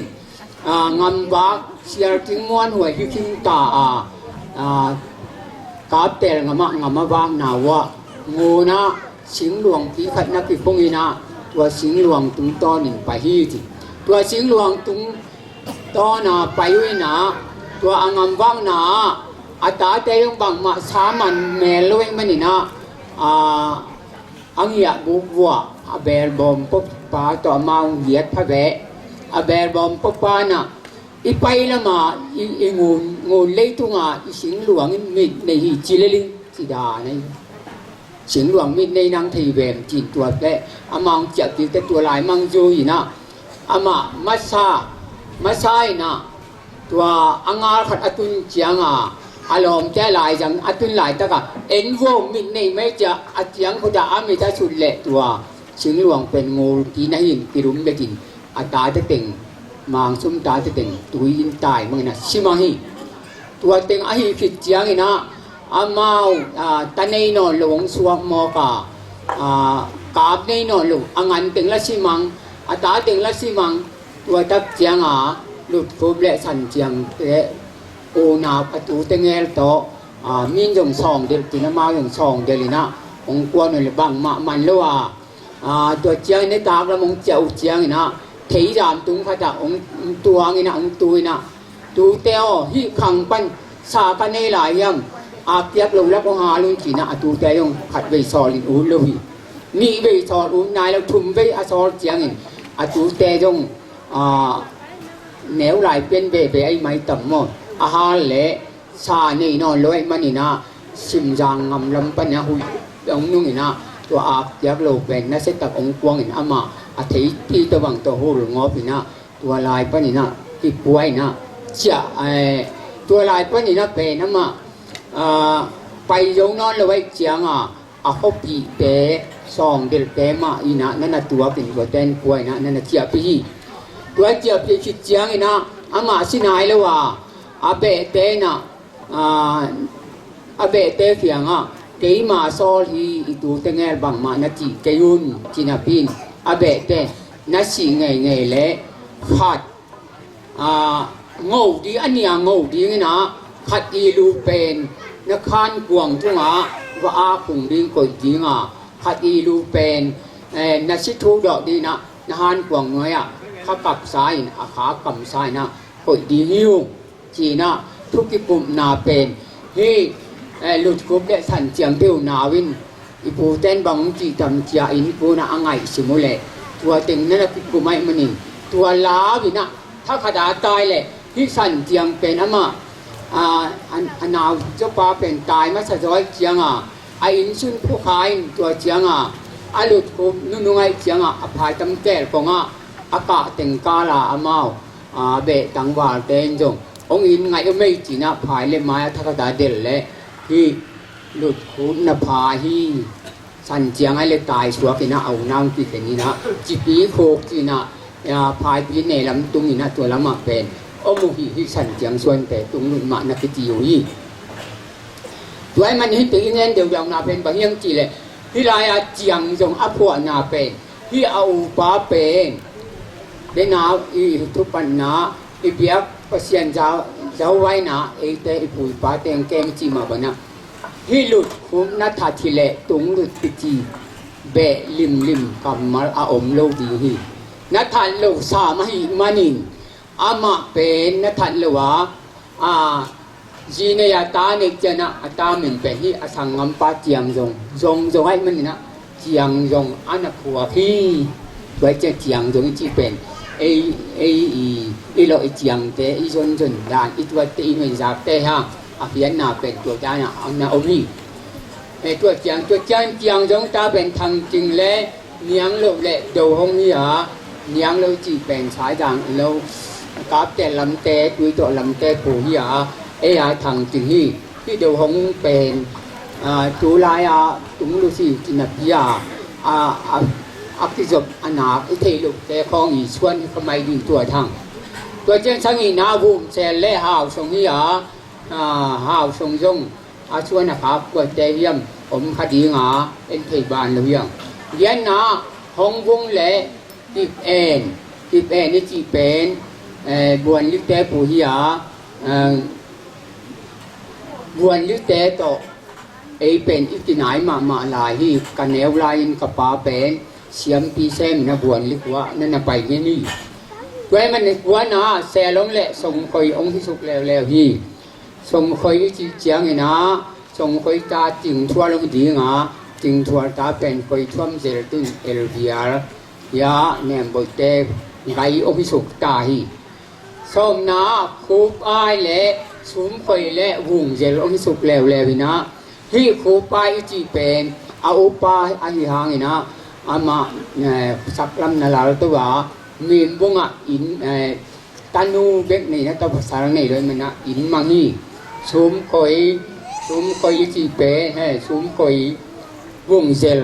ah, ngamvak Sial Cing Muan Huai hi khin ta a, ah, Kaptel ngam ah ngam a vakna uh ah Ngun ah singluangpi khat na kikhung in ah tua singluang tungtawnin pai hi ci. Tua singluang tungtawna pai uh in ah tua a ngamvakna ah A tate zong bangmah sa man mel lo ahih manin ah, a, a ngiah buk vuah a belbawm pawpa tawh amau ngiat pha ve. A belbawm pawpa in ah i pai lama i, i ngun, ngun leitunga i singluang in mit nei hi ci lel ing ci dan ahi. Singluang mit nei nang thei vem cin tua leh amau hong ciah kik teh tua lai mang zui in ah amah masa, masa in ah tua a ngal khat a tun cianga a lawmte a laizang a tun laitaka en vuah mit nei mai cia a ciang khuta a mit a sut leh tua singluang pen ngul kina hin kilum bekin a tate teng, mangsum tate teng tui in tai mangin a si mang hi. Tua teng ahi khit ciangin ah amau, a, ta nei nawn lo hong suak mawk a, a, kap nei nawn lo a ngan teng la si mang, a ta teng la si mang. Tua tak cianga Lutkhup le Sanciangte unau a tute ngel tawh, a, min zong sawngdelh tin amau zong sawngdelh in ah hong kuan uh le bangmah man lo a, a, tua ciangin nitak lam hong ciah uh ciangin ah theizam tung khatah hong, hong tuang in ah hong tu in ah, tute aw, hih khang pan sa ka nei lai hiam? Akpiak lo lak hong hal un ci in ah a tute zong khatvei sawl in ut lo hi. Nihvei sawl ut nai lo, thumvei a sawl ciangin a tute zong, a, neu lai pian veve ahi mai tam maw? A hal leh sa nei nawn lo ahih manin ah Simzang ngam lam pan a huih hong nung in ah tua akpiak lo pen nasia tak hong kuangin amah a theipi tawh bang tawh hul ngawp in ah tua lai panin ah kipua in ah ciah, eh, tua lai panin ah pen amah, ah, pai zo nawn lo ahih cianga a khuapihte sawngdelhte mah in ah na na tuakin tuate in kua in ah na na ciahpih hi. Tua ciahpih khit ciangin ah amah si nai lo a, a behte in ah, a, a behte kiangah keima sawl hi, i tute ngel bangmah na cih kei un ci napi in a behte na sih ngeingei leh khat, a, ngo ding, a nia ngo ding in ah khat i lu pen na khankuang tungah va a kung ding koih ding a, khat i lu pen, eh, na si thuk dawh ding in ah na hankuang nuai-ah kha kapsa in, a kha kamsa in ah koih ding hi ung ci in ah thu kikupna pen hih, eh, Lutkhup le Sanciangte unau in i pute in bang hong cih tam ci-a innkuan ah a ngaihsim uh leh tua teng na na kikup ahih manin tua lau in ah thakhat a tai leh hih Sanciang pen amah, a, a, a nau zawpa pen tai masa zaw ahih cianga a innsun phukha in tua cianga a Lutkhup nunung ahih cianga a phaitam tel kongah a kah teng kala amau, a, beh tangvalte in zong hong in ngaih om ei ci in ah phai le mai a thakhat a delh leh hih Lutkhup na pha hi, Sanciang ahih leh tai suak in ah a unau kikhen in ah cipi khuk ci in ah, a, phaipi ne lam tung in ah tua lamah pen om uh hi, hih Sanciang suante tung lut mah na kiti uh hi. Tua ahih man hih teng i gen deuhdeuhna pen bang hiam cih leh hih lai-a Ciang zong a phuahna pen hih a upa pen, denau i thupatna, i biak Pasian zau, zauvaina, eite i pu i pate hong kem cih mah bangin ah hih Lutkhup na that hi leh tung lut kici beh limlim kammal a om lo ding hi. Na that lo sam ahih manin amah pen na that lo a, a, zi nei a ta nei ciangin ah a ta min pen hih a sanggampa Ciang zong, zong zong ahih manin ah Ciang zong a na phuak hi. Tua ciang Ciang zong i cih pen ei, ei i, i lawh i ciangte, i zonzon dan, i tuatte, i nuihzakte hang a khiatna pen tua dan ah a na om hi. Eh, tua ciang, tua ciang Ciang zong ta pen Thang Cing le Niang Loh le Do Hong hi a, Niang Loh cih pen Saizang lo, Kaptel lamte, Tuitawh lamte pu hi a, ei a Thang Cing hi. Hih Do Hong pen, a, tulai a tung lut hi ci napi a, a, a, a kizop a nak i theih lohte khawng i suan hi kha mai ding tua thang. Tua ciang sagihna Vum Sel le Hau Song hi a, a, Hau Song zong a suan a khak kuate hiam om kha ding a, en thei ban lo hiam. Giatna Hong Vung le Kip En, Kip En i cih pen, eh, Buan Likte pu hi a, eh, Buan Likte tawh ei pen i kinai mahmah lai hi. Ka neu lai-in ka pa pen siampi sem in a Buan Lik uh ah na na pai ngen hi. Tua ahih manin kuana Sel hong le Song Khoi hong hi suk leuleu hi. Songkhoi i cih ciangin ah, Songkhoi ta Tingthual hong ding a, Tingthual ta pen Khoithuam zel tun Elvial, ia, Nemboite gai hong hi suk ta hi. Sawmna, Khup Ai le Sumkhoi le Vungzel hong hi suk leuleu in ah, hih Khup Ai i cih pen a upa ahi hangin ah, amah, eh, saklam na lalto a, Minbung ah inn, eh, tanu bek nei na, tapa pasal nei lo ahih manin ah inn mang hi. Sumkhoi, Sumkhoi i cih pen, he, Sumkhoi, Vungzel,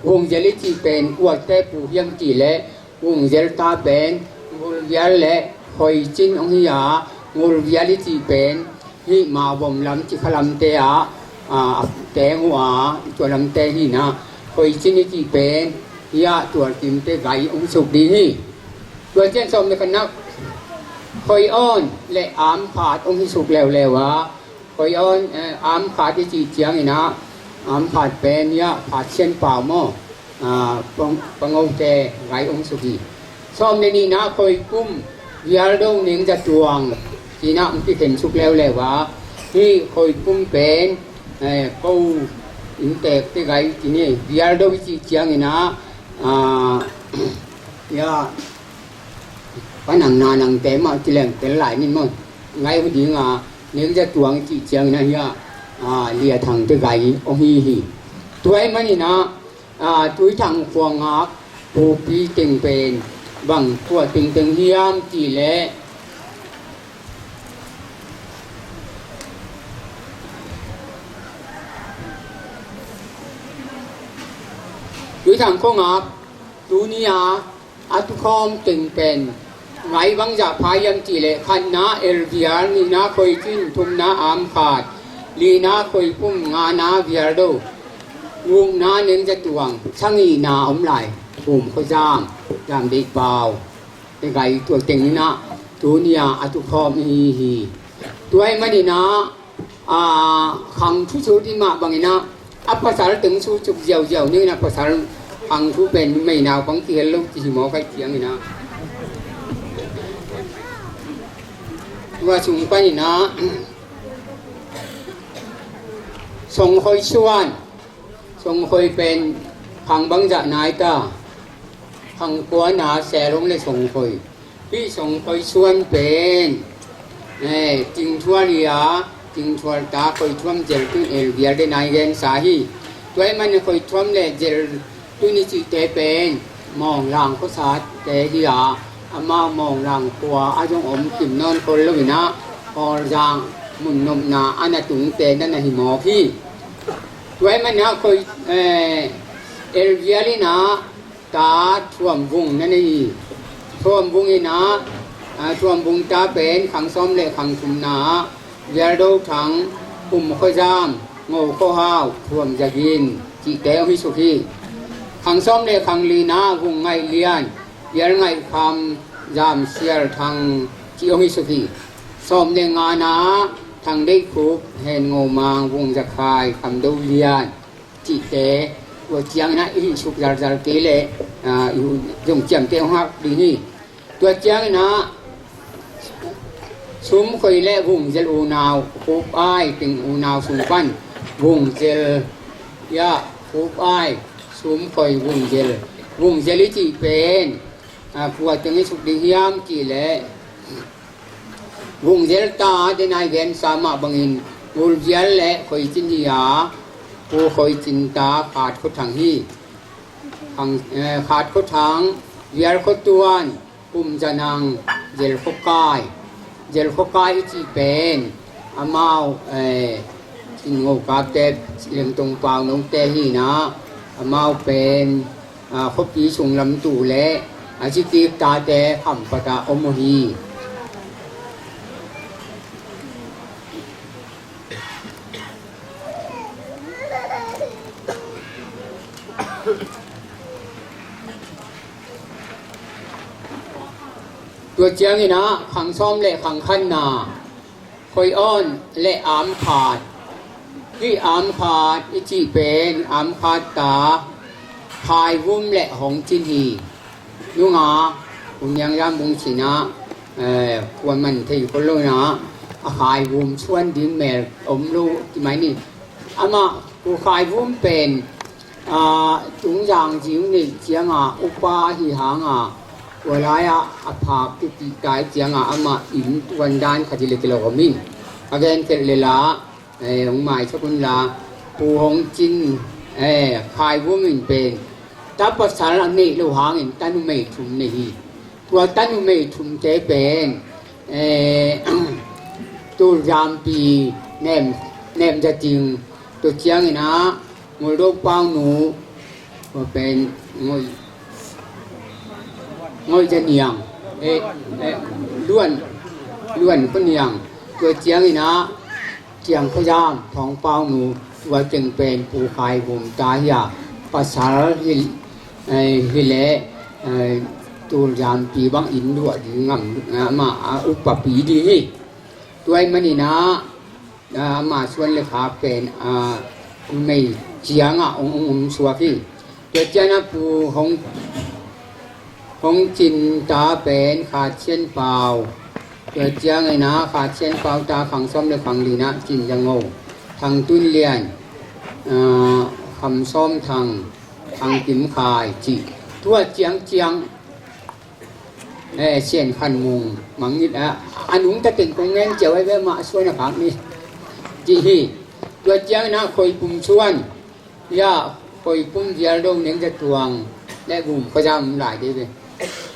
Vungzel i cih pen kuate pu hiam cih leh, Vungzel ta pen Ngulvial le Khoicin hong hi a, Ngulvial i cih pen hih Mavom lam, Cikha lamte ah, a, a teng uh a, tua lamte hi in ah, Khoicin i cih pen hih ah Tualkimte gai hong suk ding hi. Tua ciang sawm le khatna, Khoi Awn le Amkhat hong hi suk leuleu a, Khoi Awn, eh, Amkhat i cih ciangin ah, Amkhat pen hih ah Phat Sian Pau maw, ah, Pang-, Pangote gai hong suk hi. Sawm le nihna, Khoikum, Vialdo, Neng Za Tuang ci-in ah hong kikhen suk leuleu a, hih Khoikum pen, eh, ko inntekte gai ci ni. Vialdo i cih ciangin ah, ah, ia, Pa Nang Na Nangte mah ci leng tel lai ni maw, gai hong ding a, Neng Za Tuang i cih ciangin ah hih ah, ah, Lia Thangte gai hong hi hi. Tua ahih manin ah, ah, Tuithang khuangak pupi teng pen bang, kua tengteng hiam cih leh, Tuithang khuangak tuni a a tukhawm teng pen gai bangzah pha hiam cih leh, khatna Elvial, nihna Khoicin, thumna Amkhat, lina Khoikum, ngana Vialdo, gukna Neng Za Tuang, sagihna om lai Pum Khua Zam, Zam Deih Pau te gai, tua teng in ah tuni a a tukhawm hi hi. Tua ahih manin ah, a, khang thu sut i hih mah bangin ah, a pasal teng sut suk ziauziau ning in ah, pasal khang thu pen numei naupang kihel lo ci hi mawk ahih ciangin ah. Tua sung panin ah, Songkhoi suan, Songkhoi pen khang bangzah nai ta, khang kuana Selong le Songkhoi. Hih Songkhoi suan pen, eh, Tingthual hi a, Tingthual ta Khoithuam zel tun Elvial den a i gensa hi. Tua ahih manin Khoithuam le zel tun i cihte pen Mawnglang khuasate hi a, amau Mawnglang khua ah zong om kim nawn khol lo in ah, Kawlzang mun nopna a na tungte na na hi mawk hi. Tua ahih manin ah Khoi, eh, Elvial in ah ta Thuamvung na nei hi. Thuamvung in ah, ah, Thuamvung ta pen khang sawm le khang thumna ah Vialdo Thang, Pum Khua Zam, Ngo Khua Hau, Thuam Za Gin cihte hong hi suk hi. Khang sawm le khang lina ah Vung Ngaih Lian, Vial Ngaih Kham, Zam Sial Thang cih hong hi suk hi. Sawm le ngana ah Thang Deih Khup, Hen Ngo Mang, Vung Za Khai, Kham Do Lian cihte, tua ciangin ah i hih suk zalzal kei leh, ah, i zong ciamteh hong hak ding hi. Tua ciangin ah Sumkhoi le Vungzel unau, Khup Ai teng unau sung pan Vungzel, ia, Khup Ai, Sumkhoi, Vungzel. Vungzel i cih pen, ah, kua teng i suk ding hiam cih leh, Vungzel ta den a i gensa mah bangin Ngulvial le Khoicin hi a, Pu Khoicin ta Khat Khua Thang hi. Khang, eh, Khat Khua Thang, Vial Khua Tuan, Pum Za Nang, Zel Khua Kai. Zel Khua Kai i cih pen amau, eh, Cin Ngo Kapte, Lem Tong Pau Note hi in ah, amau pen, ah, khuapi sung lam tu le a ci kik tate Khampat ah om uh hi. Tua ciangin ah khang sawm le khang khatna Khoi Awn le Amkhat. Hih Amkhat i cih pen Amkhat ta Khai Vum le Hong Cin hi. Nunga U Niang Zam Bung Cin ah, eh, kuaman thei khol lo in ah, a Khai Vum suan ding mel om lo ti mai ni. Amah Pu Khai Vum pen, a, Tungzang Zing neih cianga upa hi hanga, tua lai-ah a phak kipih tai cianga amah inn tuan dan khat hi le kilawm in. A gen tel le la, eh, hong maisak un la, Pu Hong Cin, eh, Khai Vum in pen ta pasal a neih lo hangin ta numei thum nei hi. Tua ta numei thumte pen, eh, Tul Zampi, Nem, Nem Za Ting, tua ciangin ah Ngul Do Pau Nu, tua pen Ngoi, Ngoi Za Niang, eh, eh, Luan, Luan Khua Niang, tua ciangin ah Ciang Khua Zam, Thawng Pau Nu, tua teng pen Pu Khai Vum ta hi a, pasal hi, eh, hi leh, eh, Tul Zampi bang inn luah ding ngam, ah, amah, ah, upapi ding hi. Tua ahih manin ah, ah, amah suan le khak pen, ah, numei ciangah hong, hong om suak hi. Tua ciangin ah Pu Hong, Hong Cin ta pen Kha Cian Pau. Tua ciangin ah Kha Cian Pau ta khang sawm le khang li-in ah Cin Za Ngo, Thang Tun Lian, ah, Kham Sawm Thang, Thang Kim Khai cih. Tua ciangciang, eh, Sian Khan Mung, Mang Ngit ah, a nungta teng kong ngen ciau ai ve, mah suan a khak ni, cih hi. Tua ciangin ah Khoi Pum suan, ya, Khoi Pum Vial Do Neng Za Tuang le Gum Khua Zam lai dei ve.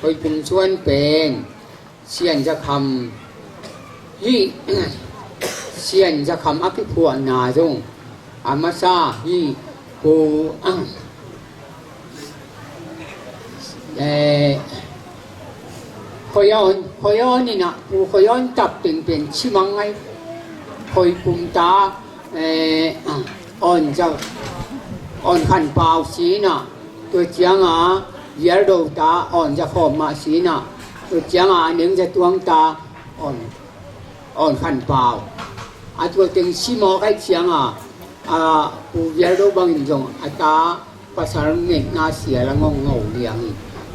Khoi Pum suan pen Sian Za Kham hi. Sian Za Kham a kiphuahna zong a masa hi. Pu, eh, Khoi On, Khoi On in ah, Pu Khoi On tap teng pen ci mang ngai. Khoi Pum ta, eh, On Za, On Khan Pau si in ah, tua cianga Vial Do ta On Za Khawm mah si in ah, tua cianga Neng Za Tuang ta On, On Khan Pau. A tua teng si mawk ahih cianga, a, Pu Vial Do bangin zong a ta pasal ngetna sial a ngong ngo liang hi.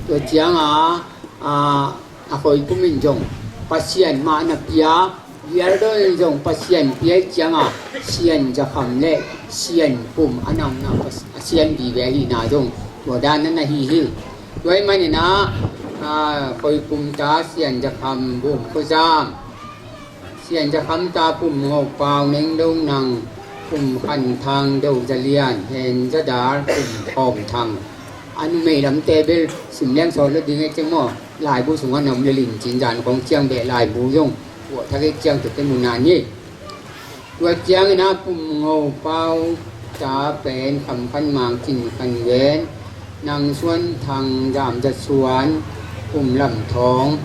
Tua cianga, a, a Khoi Pum in zong Pasian mah na pia, Vial Do in zong Pasian pia ahih cianga Sian Za Kham le Sian Pum a nang na pas-, a Sian vive ahihna zong tua dan na na hi hi. Tua ahih manin ah, a, Khoi Pum ta Sian Za Kham, Bum Khua Zam, Sian Za Kham ta Pum Ngo Pau, Neng Do Nang, Pum Khan Thang, Do Za Lian, Hen Za Dal, Pum Khawm Thang. A numei lamte bel sim leng sawt lo ding e ceng maw. Laibu sungah na om le lin cin zan kong ciang beh laibu zong puah thak e, ciang tuk te mu nan hi. Tua ciangin ah Pum Ngo Pau ta pen Kham Khan Mang, Cin Khan Ven, Nang Suan Thang, Zam Za Suan, Pum Lam Thawng,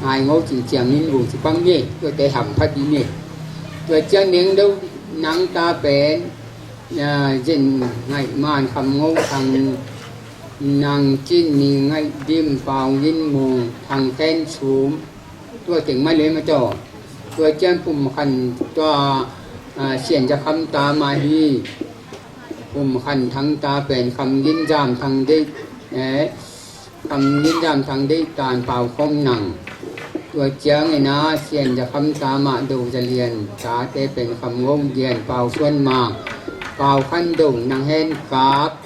Ngai Ngo Cin Ciang Min Vung Ci Pang ni, tuate ham phat ding ni. Tua ciang Neng Do Nang ta pen, ah, Zen Ngaih Man, Kham Ngo Thang, Nang Cin Ni Ngaih Dim, Pau Ngin Mung, Thang Khen Sum, tua teng mah le mah taw. Tua ciang Pum Khan tua, ah, Sian Za Kham ta mah hi. Pum Khan Thang ta pen Kham Ngin Zam Thang Deih, eh, Kham Ngin Zam Thang Deih Tan, Pau Khawm Nang. Tua ciangin ah Sian Za Kham ta mah Do Za Lian tate pen Kham Ngo Lian, Pau Suan Mang, Pau Khan Do, Nang Hen Kap,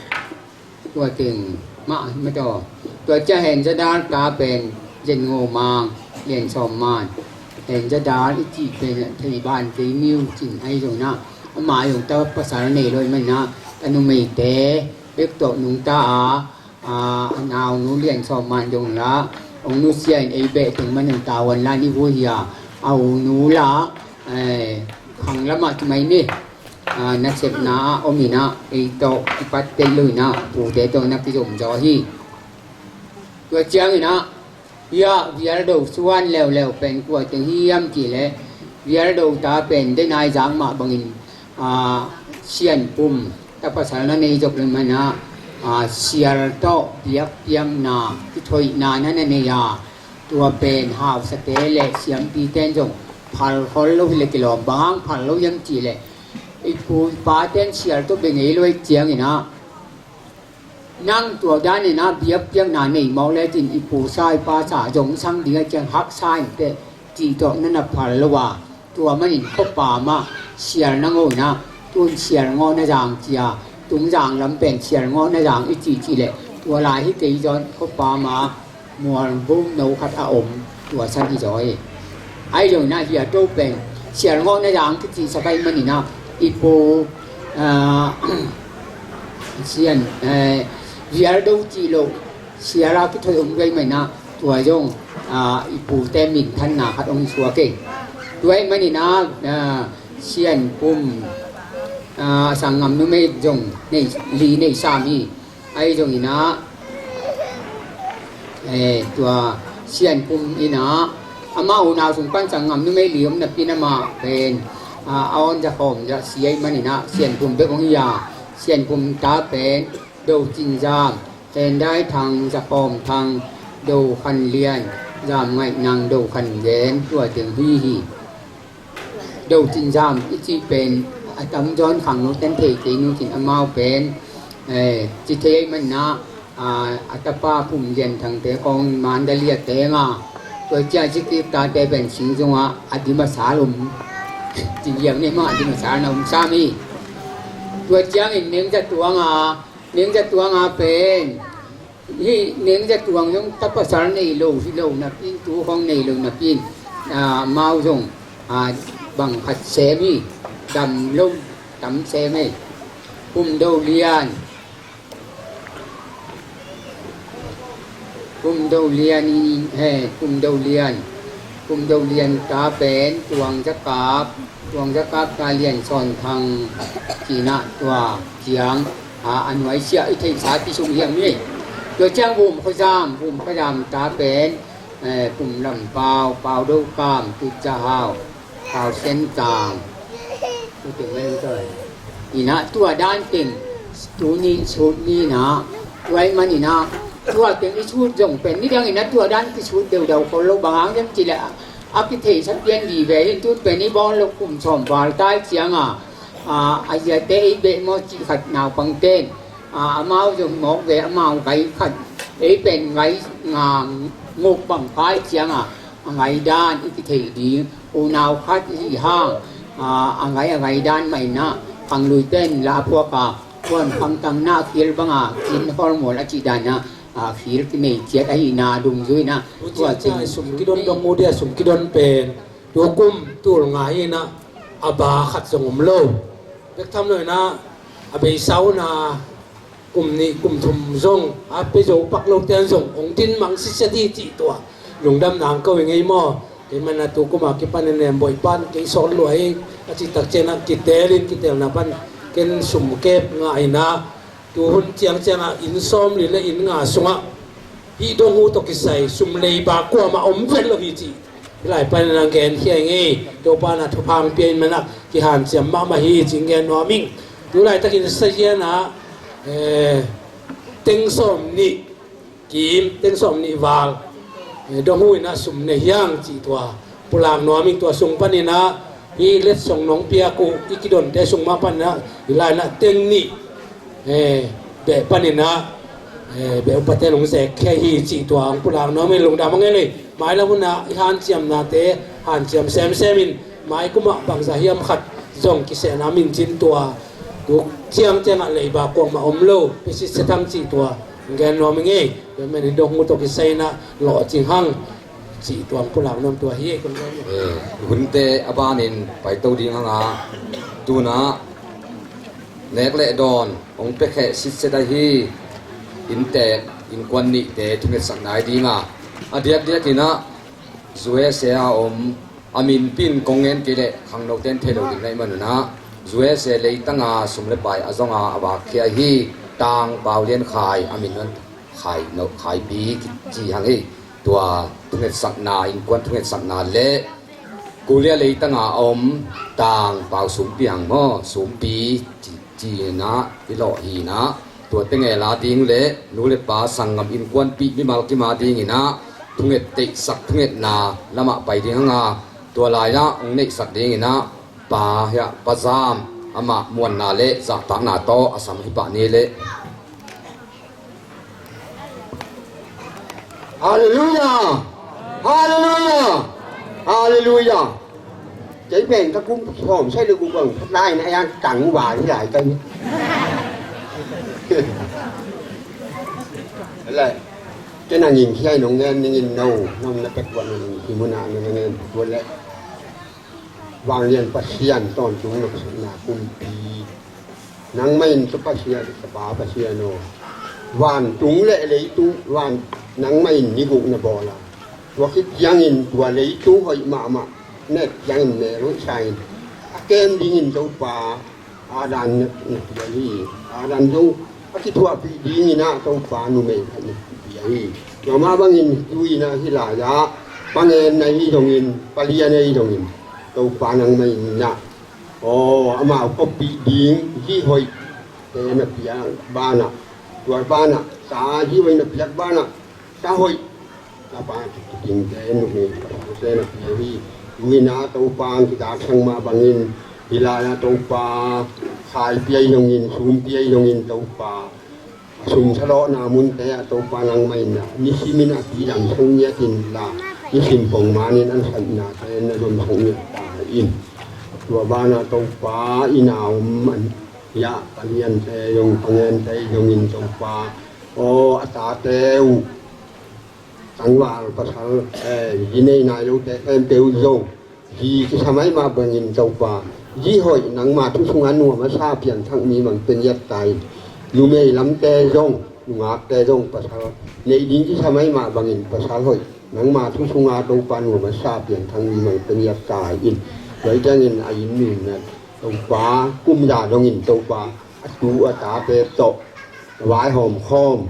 tua teng mah mah taw. Tua ciang Hen Za Dal ta pen Zen Ngo Mang, Lian Sawm Man. Hen Za Dal i cih pen thei ban kei niu cin ahi zong in ah, amah zong ta pasal nei lo ahih manin ah, ta numeite bek tawh nungta a, a, a naunu Lian Sawm Man zong la, hong nusia in ei beh teng man in tavuan la ni vui hi a, a unu la, eh, khang lamah ci mai ni. A, nasepna ah om in ah, ei tawh kipat tel lo in ah, pute tawh na kizom zaw hi. Tua ciangin ah, hia Vial Do suan leuleu pen kua teng hiam cih leh, Vial Do ta pen denai zak mah bangin, a, Sian Pum ta pasal na nei zok leh man ah, a, sial tawh biakpiakna, kithoihna na na nei a, tua pen hausate le siampite in zong phal khol lo hi leh kilawm, bang hang phal lo hiam cih leh, i pu i pate in sial tawh bia ngei lo ahih ciangin ah, nang tua dan in ah biakpiakna nei mawk lecin i pu sa i pa sa zong sang ding ahih ciang haksa in teh cih tawh na na phal lo a, Tua manin khuapa mah sial nangawn ah, tun sial ngawh na zang cia, tungzang lam pen sial ngawh na zang i cih cih leh, tua lai hi kei zawn khuapa mah mualbum no khat a om, tua san hi zaw hi. Ahi zongin ah hia to pen sial ngawh na zang kicihsak ahih manin ah i pu, ah, sian, eh, vial do cih loh sial a kithoih om vei manin ah tua zong, ah, i pute minthanna khat hong suak hi. Tua ahih manin ah, ah, sian pum, ah, sanggam numei zong nei, li nei sam hi. Ahi zongin ah, eh, tua sian pum in ah, amah unau sung pan sanggam numei li om napi-in amah pen, ah, a awn za khawm za si ahih manin ah sian pum bek hong hi a, sian pum ta pen Do Cin Zam, Ten Dai Thang, Za Khawm Thang, Do Khan Lian, Zam Ngaih Nang, Do Khan Gen, tua teng hi hi. Do Cin Zam i cih pen a tamzaw in khangno ten thei kei nu cin amau pen, eh, ci thei ahih manin ah, ah, a tapa Pum Lian Thang te khawng Mandalay a teng a, tua ciang ci kik tate pen singzung ah a dim a sal om, ci liang nei mah a dim a sal na om sam hi. Tua ciangin Neng Za Tuang a, Neng Za Tuang a pen, hih Neng Za Tuang zong ta pasal nei lo hi lo napi-in, tu khawng nei lo napi-in, ah, amau zong, ah, bang khat sem hi, dam lo tam sem hi. Pum Do Lian, Pum Do Lian i, he, Pum Do Lian, Pum Do Lian ta pen Tuang Za Kap, Tuang Za Kap ta Lian Sawn Thang, ci-in ah tua ciang, a, a nuaisiah i theihsa ci sung hiam hi. Tua ciang Vum Khua Zam, Vum Khua Zam ta pen, eh, Pum Lam Pau, Pau Do Kam, Tut Za Hau, Pau Sen Tang, tua teng mah hi. Ina tua dan teng tuni sut ni na, tua ahih manin ah tua teng i sut zong pen nidangin ah tua dan kisut deudau khol lo, bang hang hiam cih leh a kitheisak pian vive hi. Tun pen i bawl lo kum sawm val tai ciang a, a, a ziate ei beh maw cih khat naupangte'n, a, amau zong mawk ve, amau ngai khat, ei pen ngai nga nguk bang kai ciang a, a ngai dan i kithei ding, unau khat i hih hang, a, a ngai a ngai dan mah in ah khangluite'n la phuak a, kuan khangtang na khil bang a, kin hawlmual a cih dan a, a, khil kinei ciat ahihna dungzui in ah, tua cin sum kidon dong mu dia, sum kidon pen tu kum tul nga hi in ah, a ba khat zong om lo. Bek tham lo in ah, a beisa un a, kum nih kum thum zong a pia zo pak lote an zong hong din mang sitset hi cih tua lungdam nang ko i ngei maw? Kei man a tu kum a kipan in nem boih pan kei sawl lua hi, a cih tak ciang ah kitel in, kitelna pan ken sum kep ngah in ah, tu hun ciangciang ah inn sawmli le inn nga sungah hih dong hu tawh kisai sum leiba kuamah om vet lo hi cih hih lai panin a gen khia i ngei. Topa in ah thupha hong pia in man ah kihanciam mahmah hi cih gen nuam ing. Tu laitakin sazian ah, eh, teng sawm nih kim, teng sawm nih val, eh, dong hu in ah sum nei hiang cih tua pulak nuam ing. Tua sung panin ah hih letsong nong piak uh i kidonte sung mah panin ah hih lai in ah teng nih, eh, beh panin ah, eh, beh upate nong zek khia hi cih tua hong pulak nuam ing. Lungdam a ngei lei. Mailam hun ah i hanciamnate hanciam semsem in, mai kum ah bangzah hiam khat zong kisehna mincin tua tu ciangciang ah leiba kuamah om lo, pia sitset hang cih tua gen nuam i ngei. Tua manin dong hu tawh kisai in ah lawhcing hang cih tua hong pulak nuam tua hi. Eh, hunte a banin paito ding hang a, tu-in ah nek le dawn hong piakheh sitset ahi inntek innkuan nihte thungetsakna hi ding a, a diakdiakin ah U S A a om, a minpi in kong ngen kei leh khangnote'n thei lo ding na hih man un ah, U S A leitang a sum le pai a zong a, a vak khia hi. Tang Pau Lian Khai, a min un Khai No, Khaipi kici hang hi. Tua thungetsakna, innkuan thungetsakna le Korea leitang a om Tang Pau Sumpi hang maw, Sumpi ci, ci-in ah i lawh hi in ah, tua teng a la ding le nu le pa sanggam innkuanpih mimal kim a dingin ah thunget teihsak thungetna lamah pai ding hang a, tua lai-ah hong neihsak dingin ah Pa, hia, Pa Zam, amah muanna le zahtakna tawh a sam hi pah ni le. Halleluiah! Halleluiah! Halleluiah! Kei pen ka kum sawm sai le guk bang lai na yang tang wa hi lai kai. Lai. Kei na ngin khiai nong ngen ning in no, nong na pek wa nong hi muna nong ngen wa le. Vanglian Pasian tawntung na Pasian na kumpi. Nangmah in Tapa Pasian, Tapa Pasian aw. Vantung le leitung, van nangmah in ni guk na bawl a. Tua khit ciangin tua leitung hoih mahmah, ne ciangin mel hoih sa in. A kem dingin Topa, Adam na, na pia hi. Adam zong a kithuahpih dingin ah Topa numei khat na pia hi. Tua mah bangin tu in ah hih lai-ah, pangen na hi zongin, palian na hi zongin, Topa nangmah in ah Aw, amau koppih ding, zi hoih te na piak banah, tua banah, sa zi hoih na piak banah, sa hoih, sa pa kiting te, nukni, sa na piak hi, uina Topa ang kitak sang mah bangin, hilai a Topa, khai piai zongin, sum piai zongin Topa, a sum salawhna munte ah Topa nangmah in ah, nisimin a pidam sang ngiat inla, nisim pongmanin ansatnate na dom sang ngiat ta in. Tua banah Topa inn a om an, hiah paliante zong, pangente zongin Topa, aw, a tate uh, tangval pasal, eh, zi nei nai lote khempeuh zong, zi kisa maimah bangin Topa, zi hoih nangma thu sunga nuam a sa pianthak mi mang pia ngiat ta in. Numei lamte zong, nungakte zong pasal, neih ding kisa maimah bangin pasal hoih nangma thu sunga Topa nuam a sa pianthak mi mang pia ngiat ta in. Tua hi ciangin a inn mi in ah Topa, kum za dongin Topa, a tu a tate tawh, vaihawm khawm,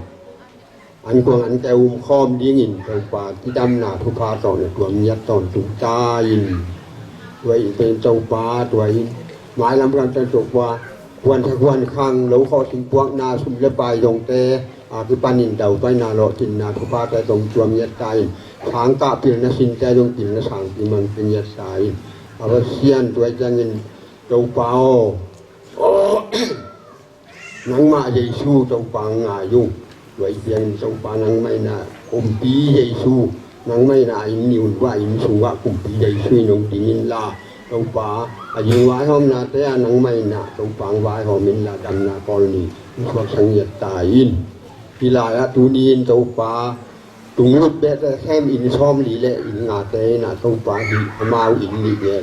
an kuang an keu um khawm dingin Topa cidamna thupha tawh na tuam ngiat tawntung ta in. Tua in pen Topa tua in mailam kan pen Topa kuan tha kuan khang lo khawh sing puakna sum le pai zongte a kipanin daupaina lawhcinna thuphate tawh tuam ngiat ta in. Sangkah pilna sinte zong pilna sangpi man pia ngiat ta in. A Pasian tua ciangin Topa aw. Nangmah Jesu Topa ngai ung. Tua i pian Topa nangmah in ah kumpi Jesu, nangmah in ah a inn ni un va inn sungah kumpi Jesu in hong ding inla, Topa a zi vaihawmnate ah nangmah in ah Topa hong vaihawm inla, damna kawl ni hong suak sang ngiat ta in. Hih lai ah tuni in Topa tunglut behte khem inn sawmli le inn ngate in ah Topa hi, amau inn nih le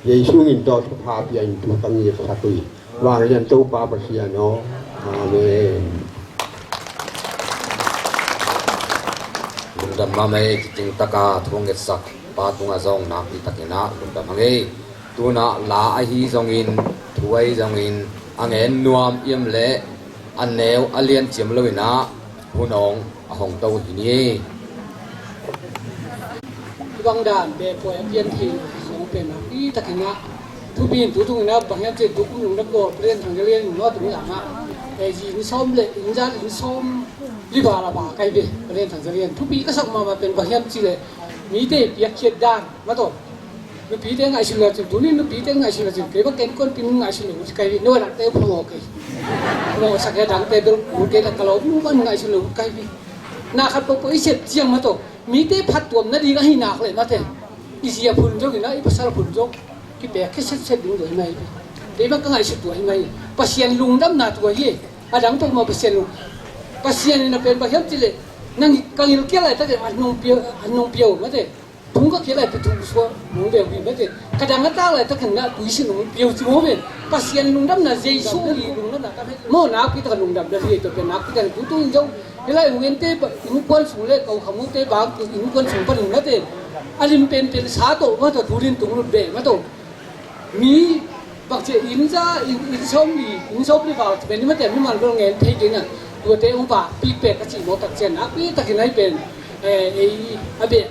Jesu min tawh thupha pia in thu ka ngiatsak uh hi. Vanglian Topa Pasian aw. Amen. Lungdam mahmah ei, kiting taka thu ngetsak pa tungah zong nakpi takin ah lungdam hang ei. Tunah la ahi zongin, thu ahi zongin, a ngen nuam iam le a neu a lian ciam lo in ah hun awng a hong to hi ni. Hibang dan beh puai a pian thei hong pen a pi takin ah thupi in tu tung in ah bang hiam cih tu kum lung dam ko Palen Thang Zalian in ngawt tung in ah eh zi in sawm le in zan in sawm li ba la ba kai ve Palen Thang Zalian thupi ka sak mahmah pen bang hiam cih le mite piakkhiat dan mah tawh. Nupite ngaihsun lo cin, tuni nupite ngaihsun lo cin, kei bang ken kon pin ngaihsun lo kai vi, no dangte phamawh kei. Phamawh sak ya dangte bel kul kei la ka lo, nu ban ngaihsun lo kai vi. Na khat pawh pawh i sep ciang mah tawh, mite phattuam nading ahi nak leh mate. I zi a phun zong ina, i pasal a phun zong kipek kei setset ding tua hi mai. Kei bang ka ngaihsut tua hi mai. Pasian lungdamna tua hi. A dang peuhmah Pasian lung, Pasian in a pen bang hiam cih leh nang ka ngilkial laitak in a nong pia, a nong pia uh mate. Thung ka khia lai pi thung sua nong beu hi mate. Ka dang a tak laitak in na tui sin nong piau ci maw pen. Pasian lungdamna Jesu i lungdamna ka maw nakpi tak lungdamna hi to pen nakpi tak tu tu in zong. Hi lai hong ente innkuan sung le ko khamute bang innkuan sung panin mate. A lim penpen sa to mah to thu din tung lut beh mah to. Mi bang ci inn za, inn, inn sawm li, inn sawm li val ci pen ni mate mi man bel ngen thei ding a. Tuate hong va pi pek ka ci maw tak cian nakpi takin ai pen. Eh, ei, a beh.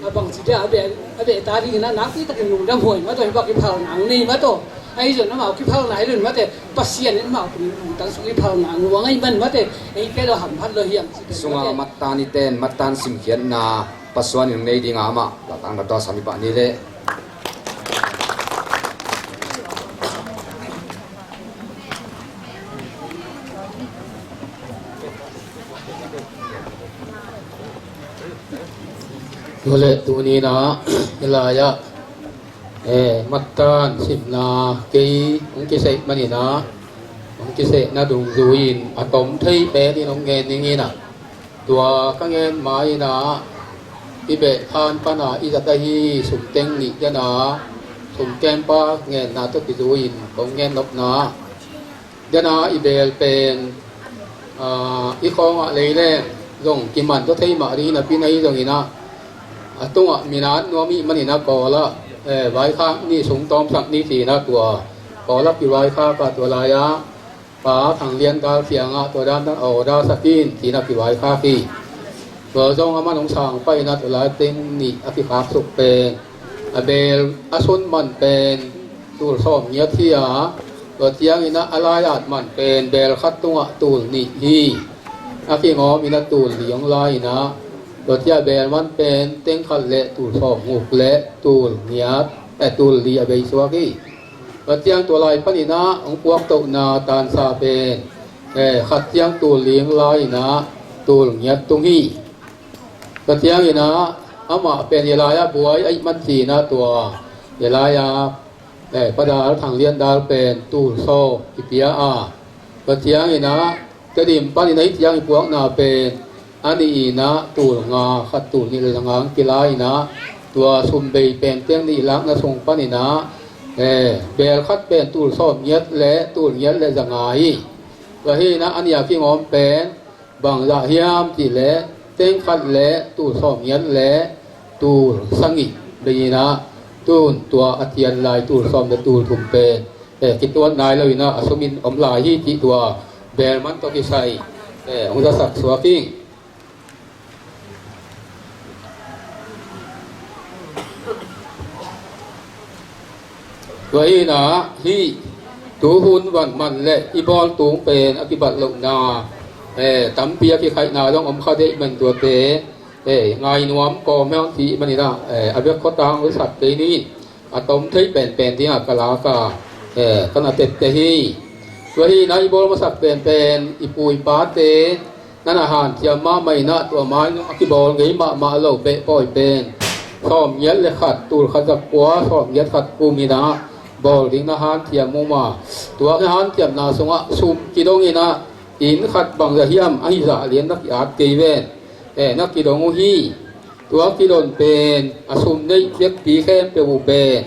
A bang ci dia a beh, a beh ta ding in a nakpi takin lungdam huai mah tawh hi bak kiphalna ang nei mah tawh. Ahi zong amau kiphalna hi lo in mate Pasian in amau lungtang sung kiphalna ang luang ahi man mate. Ei kei lo hamphat lo hiam ci pen sunga mate. Mattan i ten, mattan simkhiatna pasuan in nei ding a amah latang na tua sami pah ni le. Tua leh tuni-in ah, hih lai-ah Eh, mattan simna kei hong kiseh maninah, hong kisehna dungzui-in a tom thei penin hong ngen ning inah, tua ka ngen ma inah i beh khan pana i zat ahi sumteng nih dena sumkempa ngenna tawh kizui-in hong ngen nopna dena i beel pen, aa, i khawngah leileng zong kiman zaw thei mah ding napi na hi zonginah, a tungah minat nuam ih maninah Kawlah, eh, vaikhak ni sung tawmsak ni cinah tua Kawlah kivaikhak ah tua lai-ah Pa Thang Lian Dal kiangah tua dandan order sak in cinah kivaikhak hi. Tua zong aman hong sang painah tua lai teng nih a kikhak suk pen a beel a sun man pen tul sawm ngiat hi a, tua cianginah a lai-at man pen beel khat tungah tul nih hi. A kingawm inah tul li hong lai inah, tua ciah beel man pen teng khat le tul sawm nguk le tul ngiat, eh, tul li a bei suak hi. Tua ciang tua lai paninah hong puaktohna tansa pen, eh, khat ciang tul li hong lai inah tul ngiat tung hi. Tua cianginah amah pen i lai-ah buai a ih man cinah tua i lai-ah, eh, Pa Dal Thang Lian Dal pen tul sawm kipia a, tua cianginah Tedim paninah hih ciang i puakna pen a nih inah tul nga, khat tul nih le za nga hong kilai inah, tua sum bei pen teng nih lakna sung paninah, eh, beel khat pen tul sawm ngiat le tul ngiat le za nga hi. Tua hi inah a nih a kingawm pen bangzah hiam cih leh teng khat le tul sawm ngiat le tul sagih bei inah, tun tua a cian lai tul sawm le tul thum pen, eh, kituat nai lo inah a sumin om lai hi cih tua beel man tawh kisai, eh, hong zasak suak hi. Tua hi inah hih tuhun van man le i bawl tung pen a kibat lohna, eh, tampi a kikhaihna zong om kha deih man tuate, eh, ngai nuam kawm hiang cih maninah, eh, a bek khuatang hong sak kei ni. A tom thei penpen dingah ka lak a, eh, ka na tepte hi. Tua hi inah i bawl masak penpen i pu i pate na na hanciam mahmah inah tua mai a kibawl ngei mahmah lo beh pawi pen sawm ngiat le khat, tul khat za kua, sawm ngiat khat kum inah bawl ding na hanciam uh ma. Tua hanciamna sungah sum kidong inah inn khat bangzah hiam ahi zah lian na ki-at kei ven, eh, na kidong uh hi. Tua kidon pen a sum neih bekpi khempeuh uh pen,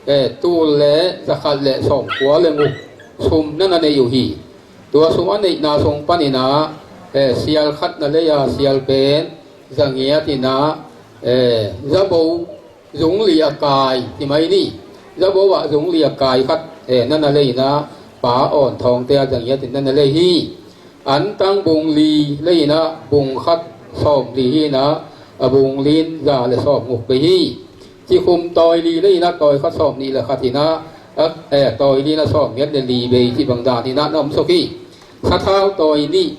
eh, tul le za khat le sawm kua le nguk sum na na neih uh hi. Tua sum a neihna sung paninah, eh, sial khat na lei a, sial pen za ngiat inah, eh, za bo zung li a kai ti mai ni. Za bo ah zung li a kai khat, eh, na na lei inah Pa Awn Thawngte a za ngiat in na na lei hi. Antang bung li lei inah bung khat sawm li hi inah, a bung li in za le sawm nguk bei hi. Cikhum tawi li lei inah tawi khat sawm nih le khat inah, a, eh, tawi li inah sawm ngiat le li bei cih bang dan inah na om suk hi. Sathau tawi nih,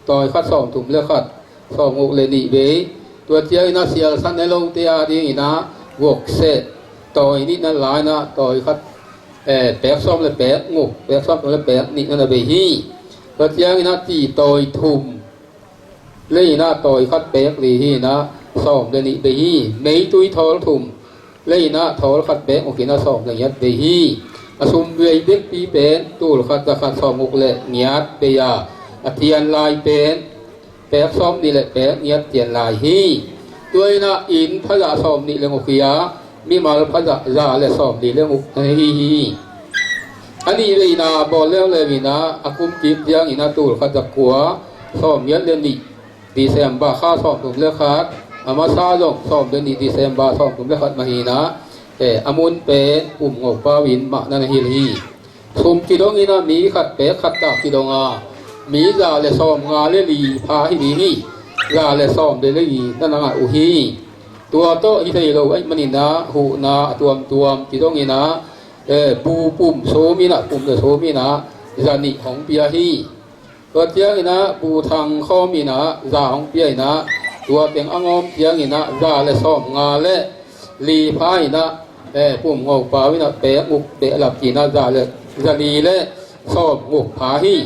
tawi khat sawm thum le khat, sawm nguk le nih bei. Tua cianginah sial sa ne lote a dinginah vok seh tawi nih na la inah tawi khat, eh, pek sawm le pek nguk, pek sawm thum le pek nih na na bei hi. Tua cianginah ti tawi thum lei inah tawi khat pek li hi inah sawm le nih bei hi. Meitui thawl thum lei inah thawl khat pek nguk inah sawm le ngiat bei hi. A sum bei bekpi pen tul khat za khat, sawm nguk le ngiat bei a, a cian lai pen pek sawm nih le pek ngiat cian lai hi. Tua inah inn phazah sawm nih le nguk hi a, mimal phazah za le sawm li le nguk hi hi. A nih veina bawl leuleu inah a kum kik cianginah tul khat za kua, sawm ngiat le nih, December kha sawm thum le khat, a masa zong sawm le nih December sawm thum le khat mah hi inah, eh, a mun pen Pum Ngo Pau inn mah na na hilh hi. Sum kidong inah mi khat pek khat ta kidong a, mi za le sawm nga le li pha hi ding hi. Za le sawm le li na na ngah uh hi. Tua tawh hi thei lo ahih maninah huhna a tuamtuam kidong inah, eh, bu pum sum inah, pum le sum inah za nih hong pia hi. Tua cianginah bu thang khawm inah za hong pia inah, tua teng a ngawm cianginah za le sawm nga le li pha inah, eh, Pum Ngo Pau inah pek nguk behlap inah za le, za li le sawm nguk pha hi.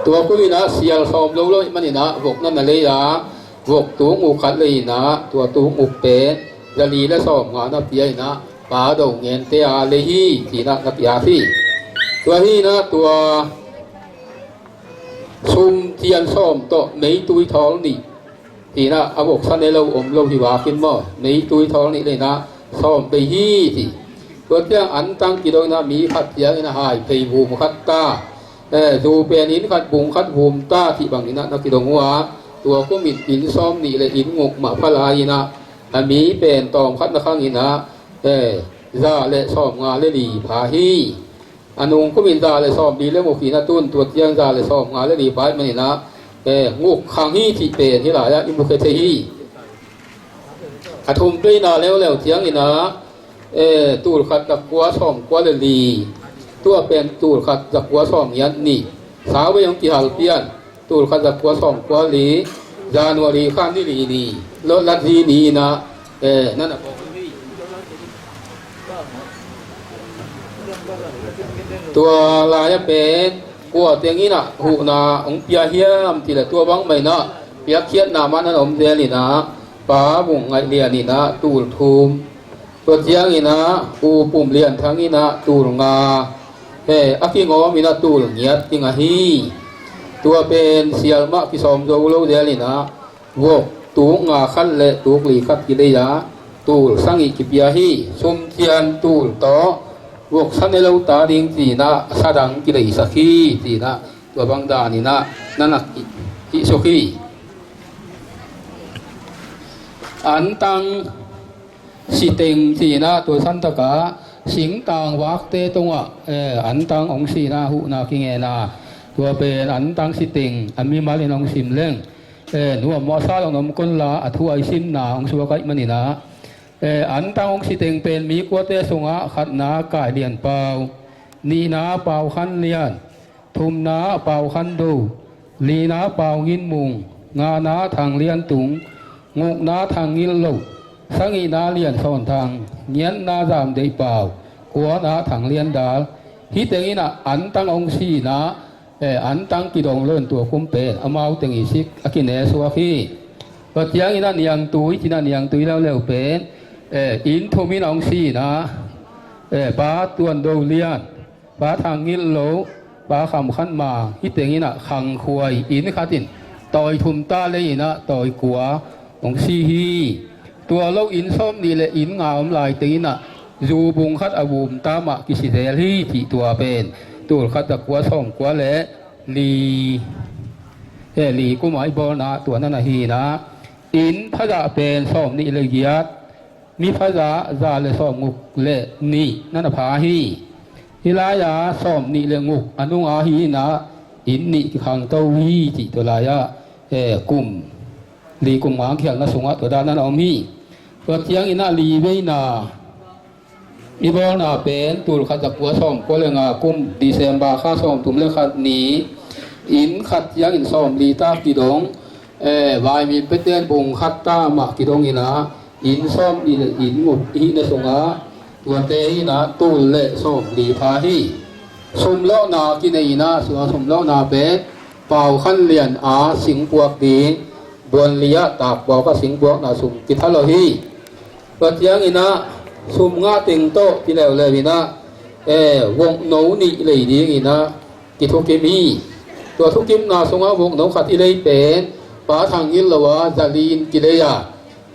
Tua kul inah sial sawm lo lo ahih maninah vok na na lei a, vok tuk nguk khat lei inah tua tuk nguk pen za li le sawm nga na pia inah a do ngente a lei hi, ci-in ah na piak hi. Tua hi-in ah tua sum cian sawm tawh meitui thawl nih hi-in ah a voksa ne lo om lo hi vak in maw, meitui thawl nih le-in ah sawm bei hi ci. Tua ciang antang kidong in ah mi khat ciangin ah hai phei vum khat ta, eh, zu pen inn khat bung khat vum ta cih bangin ah na kidong uh a, tua kumin inn sawm nih le inn guk mah pha lai-in ah, a mi pen tawm khat na khangin ah, eh, za le sawm nga le li pha hi. A nung kumin za le sawm li le guk hi-in ah tun tua ciang za le sawm nga le li pha ahih manin ah, eh, guk khang hi cih pen hih lai-ah i mukhia thei hi. A thum pei na leuleu ciangin ah, eh, tul khat za kua sawm kua le li, tua pen tul khat za kua sawm giat nih, sau vei hong kihal pian, tul khat za kua sawm kua li, January kha ni li ni, lo lat zi ni-in ah, eh, nan a tua lai-ah pen kua teng in ah huhna hong pia hiam cih leh tua bang mah in ah piakkhiatna mah nan om zel in ah, Pa Vung Ngaih Lian in ah tul thum, tua ciangin ah U Pum Lian Thang in ah tul nga, he, a kingawm in ah tul giat ding ahi. Tua pen sial mah kisawm zo lo zel in ah vok tuk nga khat le tuk li khat kilei a, tul sagih kipia hi. Sum cian tul tawh voksa ne lo ta ding ci-in ah sa dang kileisak hi, ci-in ah tua bang dan in ah nan a hih suk hi. Antang siteng ci-in ah tua santak ah singtang vakte tungah, eh, antang hong si-in ah huhna kingen a, tua pen antang siteng a mimal in hong sim leng, eh, nuam mawhsa lo nop kei un la, a thu a i simna hong suak ahih manin ah, eh, antang hong siteng pen mi kuate sungah khatna Kai Lian Pau, nihna Pau Khan Lian, thumna Pau Khan Do, lina Pau Ngin Mung, ngana Thang Lian Tung, gukna Thang Ngil Loh, sagihna Lian Sawn Thang, giatna Zam Deih Pau, kuana Thang Lian Dal. Hih teng in ah antang hong si-in ah, eh, antang kidong lo in tua kum pen amau teng i sik a kine suak hi. Tua ciangin ah niangtui, ci-in ah niangtui leuleu pen, eh, inn thum in hong si-in ah, eh, Pa Tuan Do Lian, Pa Thang Ngil Loh, Pa Kham Khan Mang, hih teng in ah khangkhuai inn khat in tawi thum ta lei in ah tawi kua hong si hi. Tua lo inn sawm nih le inn nga om lai teng in ah zu bung khat a vum ta mah kisi zel hi, cih tua pen tul khat za kua sawm kua le li, eh, li kum a i bawlna tua nan ahi-in ah, inn phazah pen sawm nih le giat, mi phazah za le sawm guk le nih nan a pha hi. Hih lai-ah sawm nih le guk a nung a hi-in ah inn nih kikhangto hi, cih tua lai-ah, eh, kum li kum nga hong kikhelna sungah tua dan nan a om hi. Tua ciangin ah li veina i bawlna pen tul khat za kua sawm kua le nga kum December kha sawm thum le khat ni, inn khat ciangin sawm li ta kidong, eh, vaimim peten bung khat ta mah kidong in ah, inn sawm nih le inn guk i hihna sungah tuate in ah tul le sawm li pha hi. Sumlawhna kinei in ah, sum, sumlawhna pen Pau Khan Lian a singpuak ding, buan li ah takpuak a singpuakna sum kitha lo hi. Tua ciangin ah sum ngah teng tawh kileuleu in ah, eh, vokno nih lei dingin ah kithukim hi. Tua thukimna sungah vokno khat i lei pen Pa Thang Ngil Loh a zalin kilei a,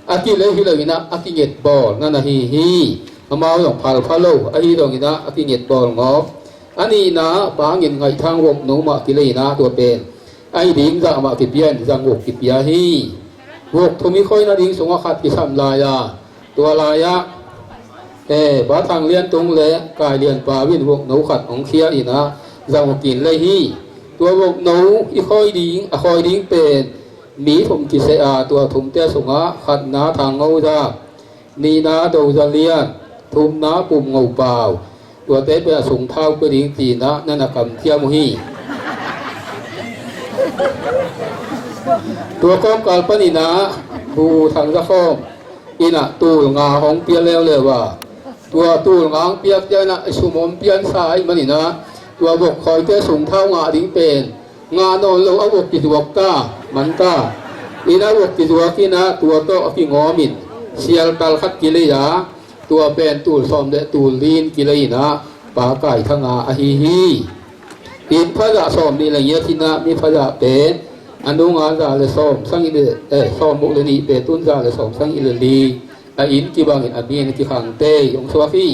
a kilei hi lo in ah a kinget bawl nan ahi hi. Amau zong phalpha lo ahi zongin ah a kinget bawl ngawp. A nihna Pa Ngin Ngaih Thang vokno mah kilei in ah tua pen a hi ding zah mah kipia in za guk kipia hi. Vok thum i khoi nading sungah khat kisam lai a, tua lai-ah, eh, Pa Thang Lian Tung le Kai Lian Pau in vokno khat hong khia in ah za guk in lei hi. Tua vokno i khoi ding, a khoi ding pen mi thum kiseh a, tua thumte sungah khatna Thang Ngo Zam, nihna Do Za Lian, thumna Pum Ngo Pau, tuate pen a sung thau pia ding ci-in ah nan a kamciam uh hi. Tua kawmkal panin ah Bu Thang Za Khawm in ah tul nga hong pia leuleu a, tua tul nga hong piak ciangin ah i sum om piansa ahih manin ah tua vok khawite sung thau ngah ding pen ngah nawn lo a vok kizuak ta, man ta. In a vok kizuak in ah tua tawh a kingawm in sial tal khat kilei a, Tua pen tul sawm le tul li in kilei in ah, pa kai thanga ahi hi. Inn phazah sawm nih le giat in ah, mi phazah pen a nunga za le sawm sagih le, eh, sawm guk le nih pen tun za le sawm sagih le li a inn kibangin a mi in kikhang tei hong suak hi.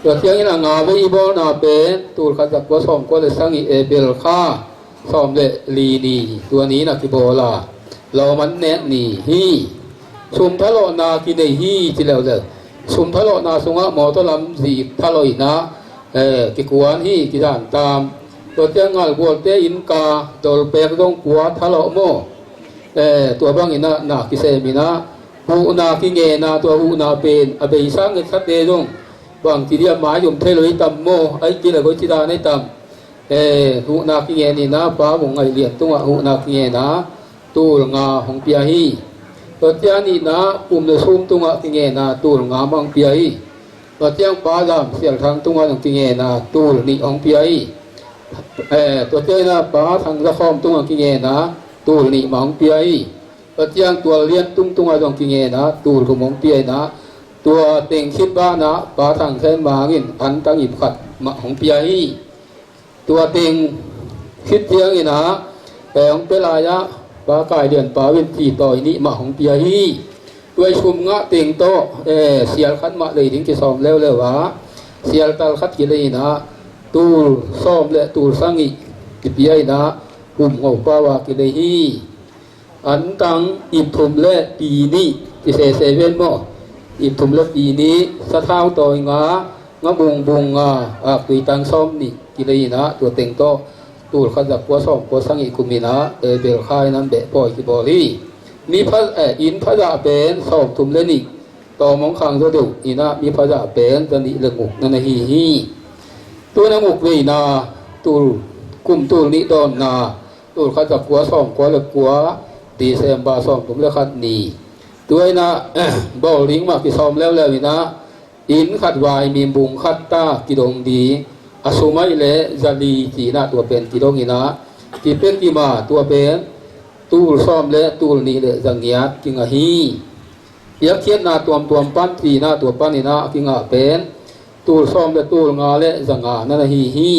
Tua ciangin a nga vei i bawlna pen tul khat za kua sawm kua le sagih April kha sawm le li ni, tua ni in a kibawl a, lawm an nek ni hi. Sum thalawhna kinei hi ci leuleu, sum thalawhna sungah mawtaw lam zik thalawh in ah, eh, kikuan hi, kizan tam. Tua ciang ngalbualte innka dolpek zong kua thalawh maw? Eh, tua bangin ah na kisem in ah, huhna kingen a, tua huhna pen a beisa ngetkhate zong bangci dia mai om thei lo i tam maw? Ai kile koi ci dan i tam. Eh, huhna kingen in ah, Pa Vung Ngaih Lian tungah huhna kingen a, tul nga hong pia hi. Tua ciang nihna, pum le sum tungah kingen a, tul nga mah hong pia hi. Tua ciang Pa Zam Sial Thang tungah zong kingen a, tul nih hong pia hi. Eh, tua ciang in ah Pa Thang Za Khawm tungah kingen a, tul nih mah hong pia hi. Tua ciang Tual Lian Tung tungah zong kingen a, tul thum hong pia in ah, tua teng khit banah Pa Thang Khen Mang in an tang ip khat mah hong pia hi. Tua teng khit ciangin ah, eh, hong pia lai-ah Pa Kai Lian Pau in citawi nih mah hong pia hi. Tua i sum ngah teng tawh, eh, sial khat mah lei ding kisawm leuleu a, sial tal khat kilei in ah, tul sawm le tul sagih kipia in ah, Kum Ngo Pau a kilei hi. An tang ip thum le pi nih, kisese ven maw? Ip thum le pi nih, sathau tawi nga, nga bungbung nga, aktui tang sawm nih kilei in ah, tua teng tawh tul khat za kua sawm kua sagih kum in ah, eh, April kha in ah beh pawi kibawl hi. Mi pha, eh, inn phazah pen sawm thum le nih, tawm hong khang zaw deuh in ah, mi phazah pen za nih le guk na na hi hi. Tua na guk veina, tul, kum tul nih dawnna, tul khat za kua sawm kua le kua, December sawm thum le khat ni. Tua in ah, bawl ding mah kisawm leuleu in ah, inn khat vai, mimbung khat ta kidong ding, a sum ahih leh za li ci in ah tua pen kidong in ah, kipia kim a, tua pen tul sawm le tul nih le za giat kingah hi. Piakkhiatna tuamtuam pan ci in ah, tua pan in ah a kingah pen tul sawm le tul nga le za nga na na hi hi.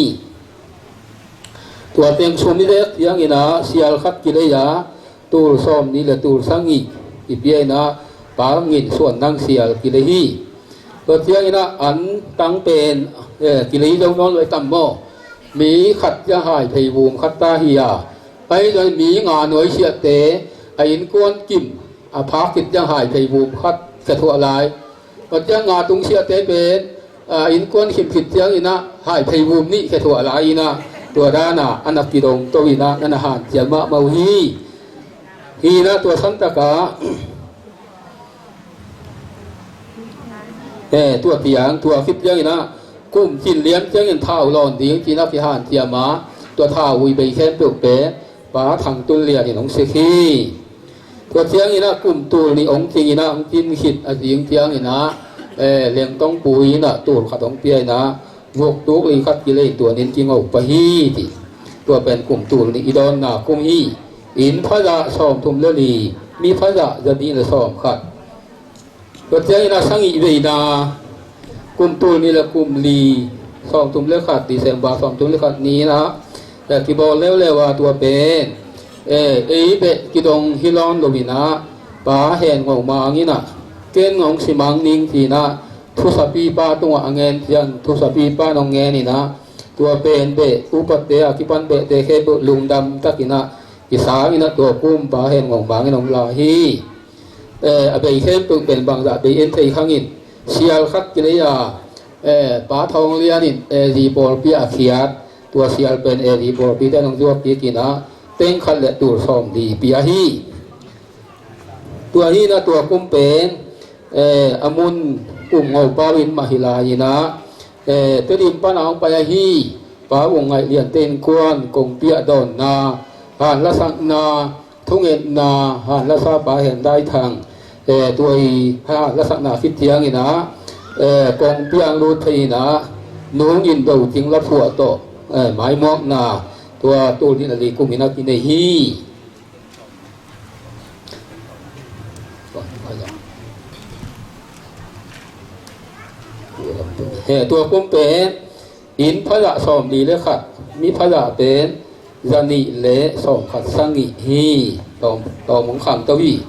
Tua teng sum i zek ciangin ah sial khat kilei a, tul sawm nih le tul sagih kipia in ah, Pa Ngin Suan Nang sial kilei hi. Tua ciangin ah an tang pen, eh, kilei zo nawn lo i tam maw? Mi khat ciang hai phei vum khat ta hi a, ahi zongin mi nga nuai siahte a innkuan kim a phak khit ciang hai phei vum khat khethuah lai. Tua ciang nga tung siahte pen, a, innkuan khim khit ciangin ah hai phei vum nih khethuah lai in ah, tua dan a a na kidong to in ah na na hanciam mahmah uh hi. Hi in ah tua santak ah, eh, tua tiang, tua khit ciangin ah kum cin lian ciangin thau lawn ding ci in ah kihanciam a, tua thau ui bei khempeuh pen Pa Thang Tun Lian in hong sik hi. Tua ciangin ah kum tul nih hong cing in ah, hong cin khit a zing ciangin ah, eh, Lengtong Pu in ah tul khat hong pia in ah, vok tuk li khat kilei in tua ni in kingo pah hi ci. Tua pen kum tul nih i dawnna kum hi. Inn phazah sawm thum le li, mi phazah za nih le sawm khat. Tua ciangin ah sagih veina, kum tul nih le kum li, sawm thum le khat, December sawm thum le khat ni in ah, eh, kibawl leuleu a, tua pen, eh, ei beh kidong hi lawn lo in ah, Pa Hen Ngo Mang in ah, ken hong si mang ning ci in ah, thusapipa tungah a ngen ciang, thusapipa in hong ngen in ah, tua pen beh, upate a kipan behte khempeuh lungdam tak in ah kisang in ah, tua kum Pa Hen Ngo Mang in hong la hi. Eh, a bei khempeuh pen bangzah bei en thei khang in, sial khat kilei a, eh, Pa Thawng Lian in, eh, zi pawlpi a khiat, tua sial pen, eh, zi pawlpite in hong zuak kik in ah, teng khat le tul sawm li pia hi. Tua hi in ah tua kum pen, eh, a mun Kum Ngo Pau inn mah hi lai in ah, eh, Tedim pan a hong pai ahi Pa Vung Ngaih Lian te innkuan kongpi ah dawnna, han lasakna, thungetna, han lasa Pa Hen Dai Thang, eh, tua i han lasakna khit ciangin ah, eh, kongpi ah hong lut thei in ah, nung in do cing la phuah tawh, eh, maimuakna, tua tul nih le li kum in ah kinei hi. He, tua kum pen inn phazah sawmli le khat, mi phazah pen zanih le sawmkhat sagih hi. Tawm, tawm hong khangto hi.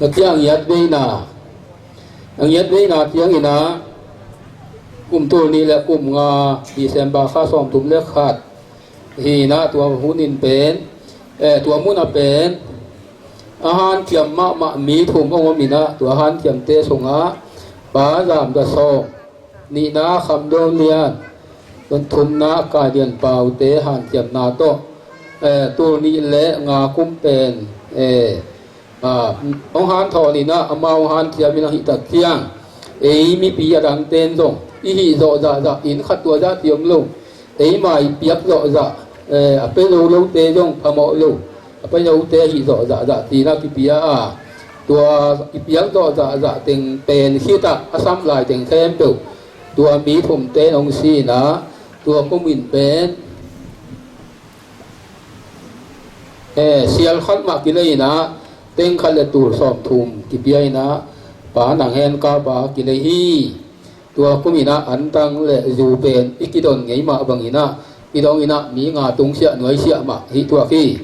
Na ciang ngiat veina, a ngiat veina ciangin ah kum tul nih le kum nga, December kha sawmthum le khat hi in ah, tua hun in pen, eh, tua mun ah pen a hanciam mahmah mi thum hong om in ah, tua hanciamte sungah Pa Zam Za Sawm, nihna Kham Do Lian, thumna Kai Lian Pau te hanciamna tawh, eh, tul nih le nga kum pen, eh, ah, hong hanthawn in ah, amau hong hanciam in ah, hih tak ciang ei mipi a dangte in zong i hih zawh zahzah, inn khat tua zah ci om lo, eima i piak zawh zah, eh, a pia zo lote zong phamawh lo, a pia zote hih zawh zahzah ci in ah kipia a, tua i piak zawh zahzah teng pen khit ah a sam lai teng khempeuh tua mi thumte in hong si in ah, tua kum in pen, eh, sial khat mah kilei in ah, teng khat le tul sawmthum kipia in ah, Pa Nang Hen Kap a kilei hi. Tua kum in ah antang le zu pen i kidon ngei mah bangin ah, kidong in ah mi nga tungsiah nuaisiah mah hi tuak hi.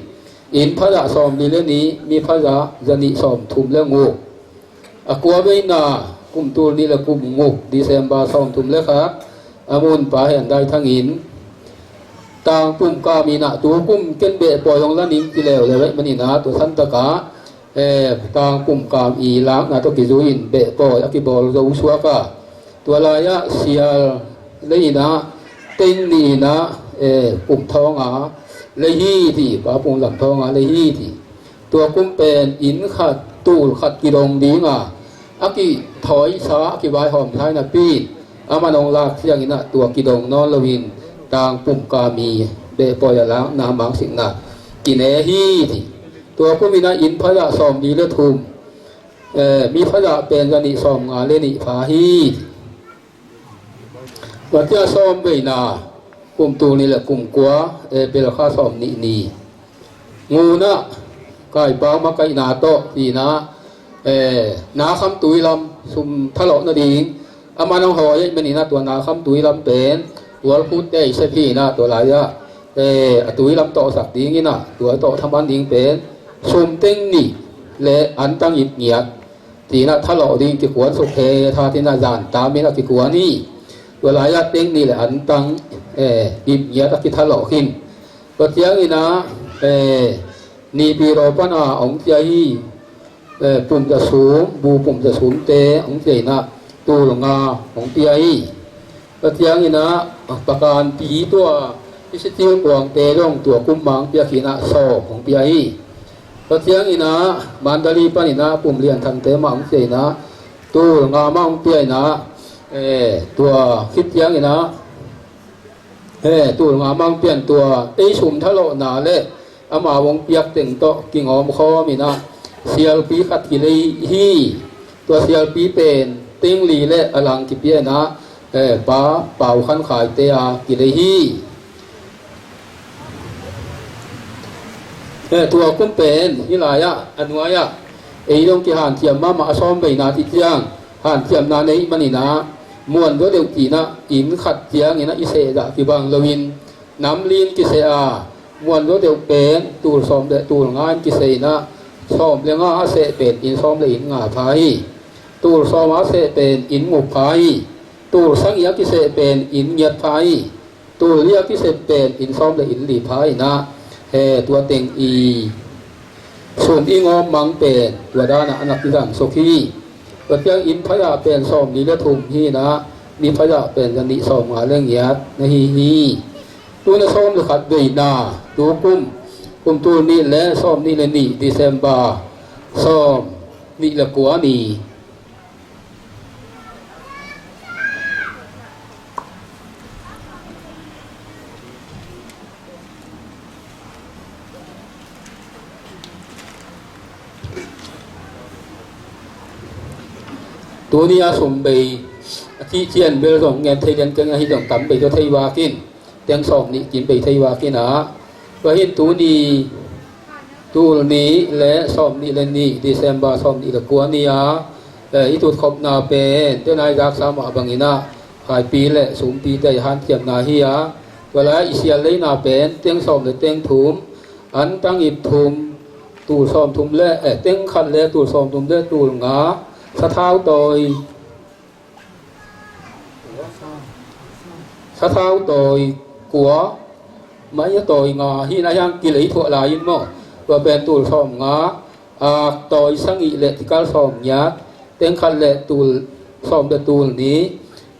Inn phazah sawmli le nih, mi phazah zanih sawmthum le guk. A kua veina, kum tul nih le kum guk, December sawmthum le khat, a mun Pa Hen Dai Thang in Tangpum Kam in ah, tu kum ken Behpawi hong la ning ci leuleu ahih manin ah, tua santak ah, eh, Tangpum Kam i lakna tawh kizui in Behpawi a kibawl zo suak a, tua lai-ah sial lei in ah, teng nih in ah, eh, kum thawng a lei hi ci, Pa Pum Zam thawng a lei hi ci. Tua kum pen inn khat, tul khat kidong ding a, a kithawisa, a kivaihawmsa hi napi in, aman hong lak ciangin ah tua kidong nawn loin Tangpum Kam i Behpawi a lakna mangsikna kine hi ci. Tua kum in ah inn phazah sawmli le thum, eh, mi phazah pen zanih sawmnga le nih pha hi ci. Tua ciang sawm veina, kum tul nih le kum kua, eh, April kha sawmnih ni. Ngun ah Kai Pau makaihna tawh ci in ah, eh, Na Kham Tui lam sum thalawh nading aman hong hawi ahih manin ah, tua Na Kham Tui lam pen World Food Day sep hi in ah, tua lai-ah, eh, a tui lam tawhsak dingin ah, tua tawh thaman ding pen sum teng nih le antang ip ngiat ci in ah thalawh ding kikuan suk he, tha ci in ah zan tam in ah kikuan hi. Tua lai-ah teng nih le antang, eh, ip ngiat a kithalawh khin. Tua ciangin ah, eh, Nipi Raw pan a hong ciah hi, eh, pum za sum, bu pum za sumte hong ciah in ah tul nga hong pia hi. Tua ciangin ah Pakanpi tua i sitil kuangte zong tua kum mah hong pia khin ah sawm hong pia hi. Tua ciangin ah Mandalay panin ah Pum Lian Thangte mah hong pia in ah tul nga mah hong pia in ah, eh, tua khit ciangin ah, eh, tul nga mah hong pia in tua ei sum thalawhna le amau hong piak teng tawh kingawm khawm in ah sialpi khat kilei hi. Tua sialpi pen teng li le a lang kipia in ah, eh, Pa Pau Khan Khaite a kilei hi. Eh, tua kum pen hih lai-ah, a nuai-ah ei zong kihanciam mahmah a sawm veina ci ciang hanciamna nei manin ah, Muan Zaw Deuh ci in ah inn khat ciangin ah i sehzah kibang loin nam li in kiseh a, Muan Zaw Deuh pen tul sawm le tul nga in kiseh in ah, sawm le nga a seh pen inn sawm le inn nga pha hi. Tul sawm a seh pen inn guk pha hi. Tul sagih a kiseh pen inn giat pha hi. Tul li a kiseh pen inn sawm le inn li pha in ah, he, tua teng i sum i ngawm mang pen tua dan ah a na kizang suk hi. Tua ciang inn phazah pen sawmli le thum hi in ah, mi phazah pen zanih sawmnga le giat na hi hi. Tu in ah sawm le khat veina, tu kum, kum tul nih le sawmnih le nih, December sawmnih le kua ni. Tuni a sum bei a cih ciang bel zong ngen thei lian keng ahi zong tam bei zaw thei vak in, teng sawmnih kim bei thei vak in ah. Tua hi in tuni tul nih le sawmnih le nih, December sawmnih le kua ni a, eh, i tutkhopna pen, tu nai zaksa mah bangin ah, Kaipi le sumpite i hanciamna hi a, tua lai i sial leina pen teng sawm le teng thum, an tang ip thum, tul sawm thum le, eh, teng khat le tul sawm thum le tul nga, sathau tawi, sathau tawi kua, mai a tawi nga hi na hiang kilei thuah lai in maw, tua pen tul sawm nga, a, tawi sangih le tikal sawm ngiat, teng khat le tul sawm le tul nih,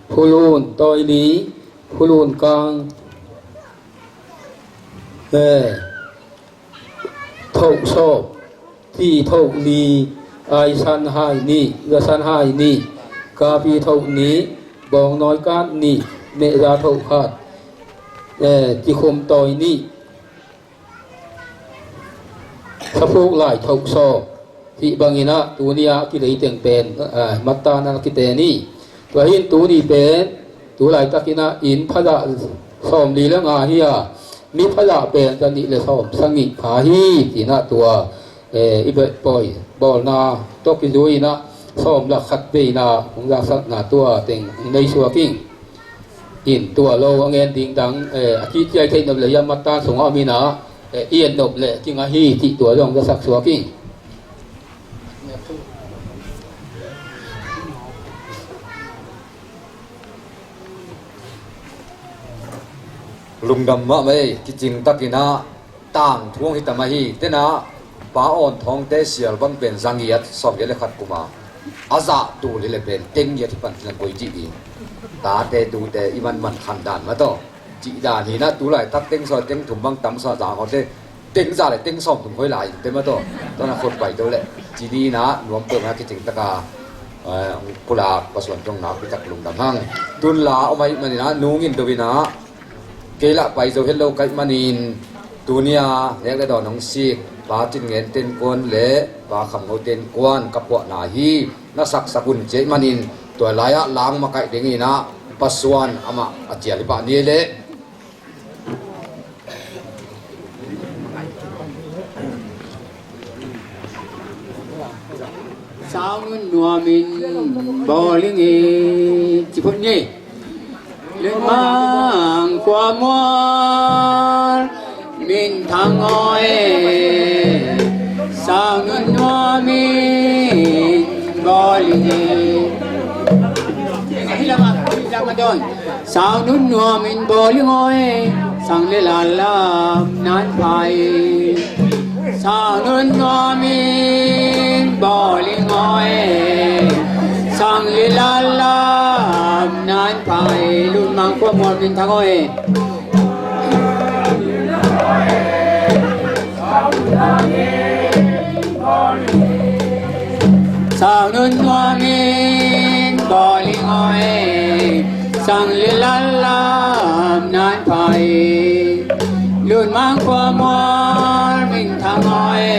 phulun tawi li, phulun kang, eh, thoh sawp, ti thoh li, ai san hai nih, za san hai nih, kapi thoh nih, bawng nawi kat nih, mehza thoh khat, eh, tikhum tawi nih, saphuk lai thoh sawp, cih bangin ah tuni a kilei teng pen, eh, mattan a kiten hi. Tua hi in tuni pen tu laitakin ah inn phazah sawm li le nga hi a, mi phazah pen za nih le sawm sangih pha hi, ci-in ah tua, eh, i beh pawi bawlna tawh kizui-in ah sawm lak khat veina hong zaksakna tua teng hong nei suak ing. In tua lo a ngen ding dang, eh, a cihciai theih nop le hiam mattan sungah om in ah, eh, i et nop le kinga hi cih tua zong zasak suak ing. Lungdam mahmah ei, kicing takin ah tangthu hong hi ta mah hi. Tena Pa Awn Thawngte sial bang pen za ngiat sawm ngiat le khat kum a, a zah tul hi le pen teng ngiat hi pan ci-in a koi cih ding. Tate tute i manman khan dan mah tawh cih dan hi na, tu laitak teng sawm teng thum bang tam sawm za khawng te, teng za le teng sawm thum khoi lai in te mah tawh, tua na khut pai to le ci ni na nuam peuh na kicing taka, eh, kulak pasuan tong nakpi tak lungdam hang. Tun la om ahih manin ah nungin do in ah, kei lah pai zo het lo ka hih manin, tuni a nek le dawn hong sik Pa Cin Ngen Ten Kuan le Pa Kham Ngo Ten Kuan ka puahna hi, na saksak un ci ahih manin, tua lai-ah lang makaih dingin ah pasuan amah a cial hi pah ni leh. Saunun nuamin bawling hi, ci phot ni. Lungmang khua mual min thang aw e, saunun nuamin bawling hi. Saunun nuamin bawling aw e, sang le lal lam nan pha hi. Saunun nuamin bawling aw e, sang le lal lam nan pha hi. Lungmang khua mual min thang aw e. Saunun nuamin bawling aw e, sang le lal lam nan pha hi. Lungmang khua mual min thang aw e,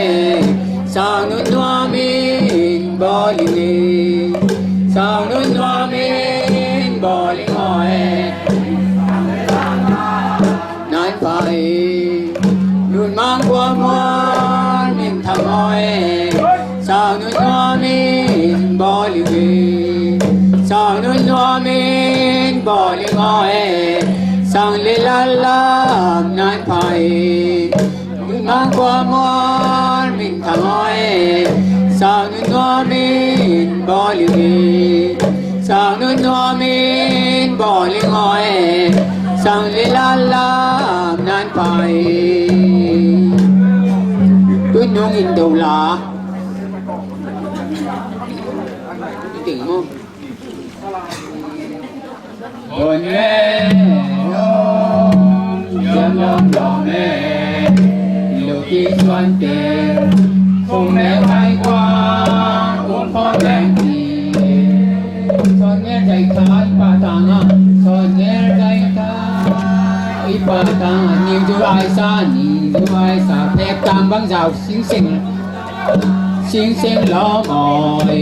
saunun nuamin bawling hi. Saunun nuamin bawling aw e, nan pha hi. Lungmang khua mual min thang aw e, saunun nuamin bawling hi. Saunun nuamin bawling aw e, sang le lal lam nan pha hi. Lungmang khua mual min thang aw e, saunun nuamin bawling hi. Saunun nuamin bawling aw e, sang le lal lam nan pha hi. Tun nungin do la. Ding maw? Hon me hong siam lom lom e, lo ki suan te, hong me vai kua, hong pho leng ti. Son nge zai kha i pa tang a, son nge zai kha i pa tang a, ni zu ai sa, ni zu ai sa, pek tang bang zau sing sing. Sing sing lo moi.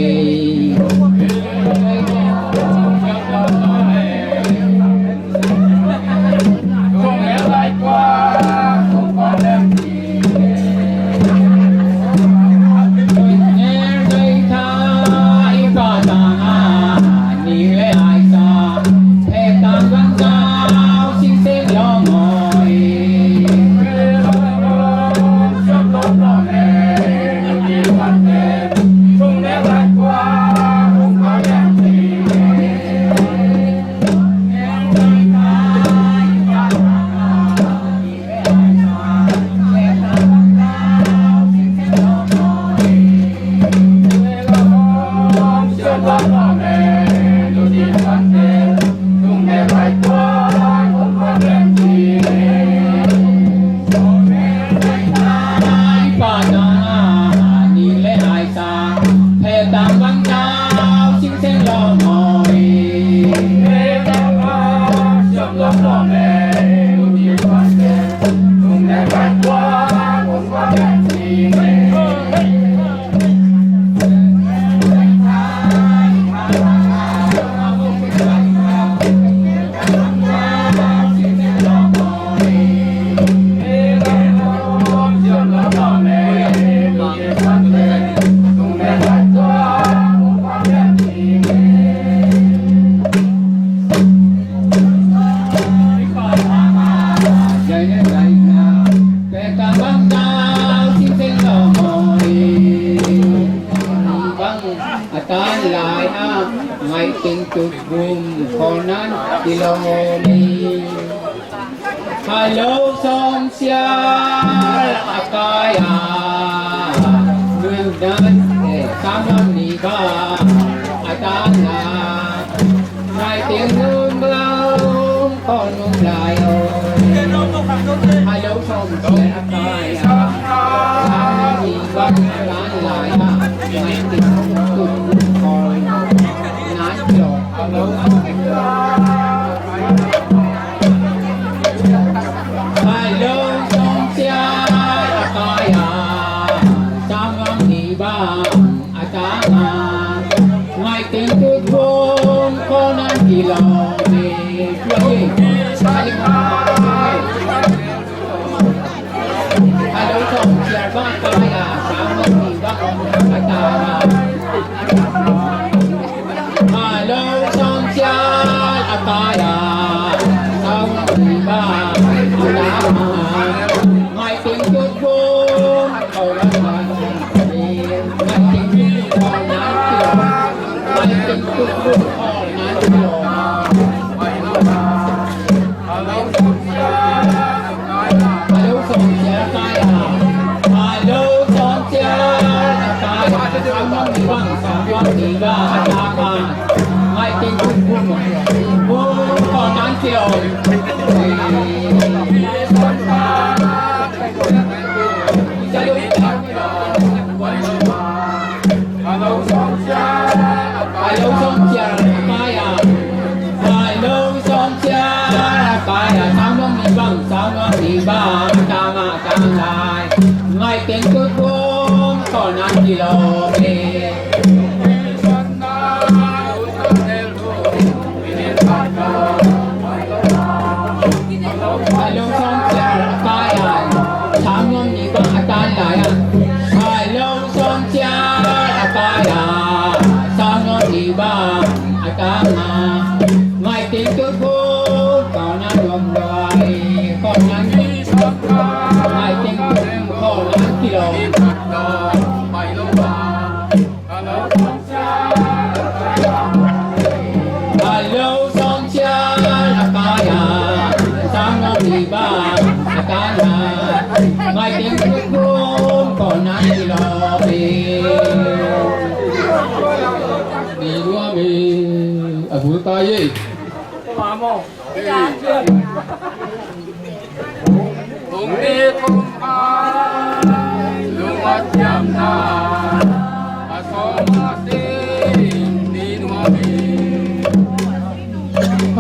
Kilawm hi. Hello, sawm sial a kai a, nuihnan, eh, sang nuam ni bang a tang a, nai ting num bang ko num lai o. Hello, sawm sial a kai a, sang nuam ni bang a tang lai a, nai ting num bang ko num lai o. Hello, sawm sial a kai a, sang nuam ni bang a tang a. Hello, sawm sial a kai a, sang nuam ni bang a tang a. Ngai ting tut bum, ko nai bang. Ngai ting tut bum, ko nai bang. Ngai ting tut bum, ko nai bang. Hello, sawm sial a kai a. Hello, sawm sial a kai a. Sang nuam ni bang, sang nuam ni bang a tang a. Ngai ting tut bum, bum, ko nai bang. Hello, sawm sial a kai a. Hello, sawm sial a kai a. Sang nuam ni bang, sang nuam ni bang a tang a, tang lai. Ngai ting tut bum, ko nai bang. Hello, sawm sial a kai a. Sang nuam ni bang a tang lai a. Hello, sawm sial a kai a. Sang nuam ni bang a tang a. Ngai ting tut bum, ko nai bang. Ko nai bang. Ngai ting tut bum, ko nai bang. Hello, sawm sial a kai a. Sang nuam ni bang a tang a. Ngai ting tut bum, ko nai bang. Ni nuam hi. A bul tai hi. Hong ni thum a lung a thiamna, a sawm a sim ni nuam hi.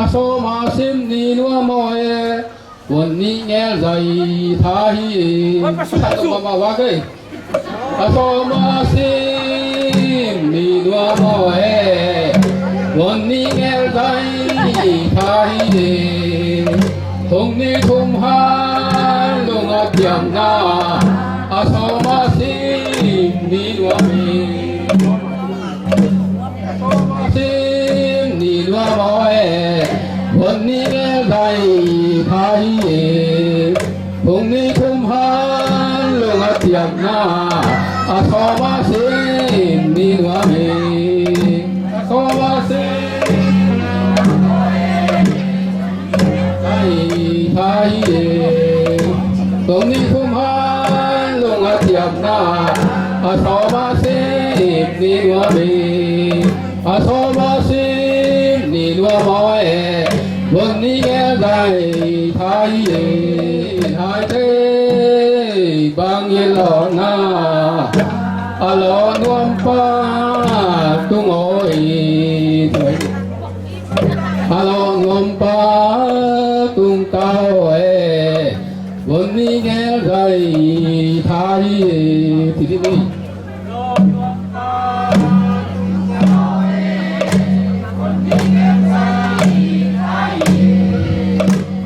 A sawm a sim ni nuam aw e, vun ni ngel zai tha hi. Oi, pasal. Sa tu mama wa kei. A sawm a sim ni nuam aw e, vun ni ngel zai tha hi. Hong ni thum a lung a thiamna, a sawm a sim ni nuam hi. Sim ni nuam aw e, vun ni ngel zai tha hi. Hong ni thum a lung a thiamna, a sawm a sim ni nuam hi. A sawm a sim ni nuam aw e. Ai, ai, e. Hong ni thum a lung a thiamna, a sawm a sim ni nuam hi. A sawm a sim ni nuam aw e, vun ni ngel zai tha hi e. Hai thei bang i lawhna, a lawh nuam pa tung aw e. A lawh nuam pa tung ta aw e, vun ni ngel zai tha hi e. Ti di ni.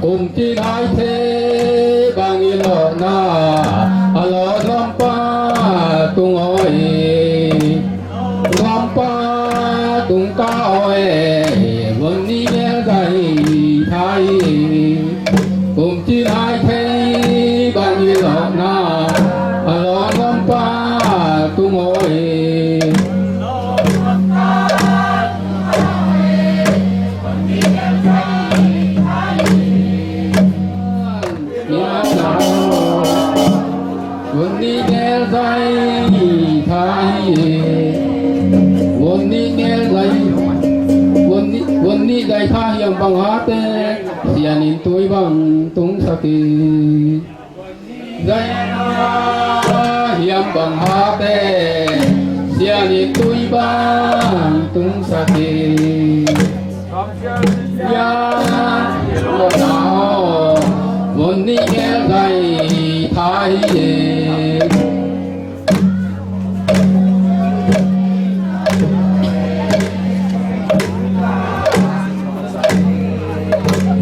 Kum tin hai thei bang i lawhna, a lawh nuam pa tung aw e. Nuam pa tung ta aw e, vun ni ngel zai tha hi. Kum tin hai thei bang i lawhna, a lawh nuam pa tung aw e. Hate sianin tui bang tungsak hi. Zai hiam bang hate sianin tui bang tungsak hi. Ya, lo na o, mon ni gel zai thai hi.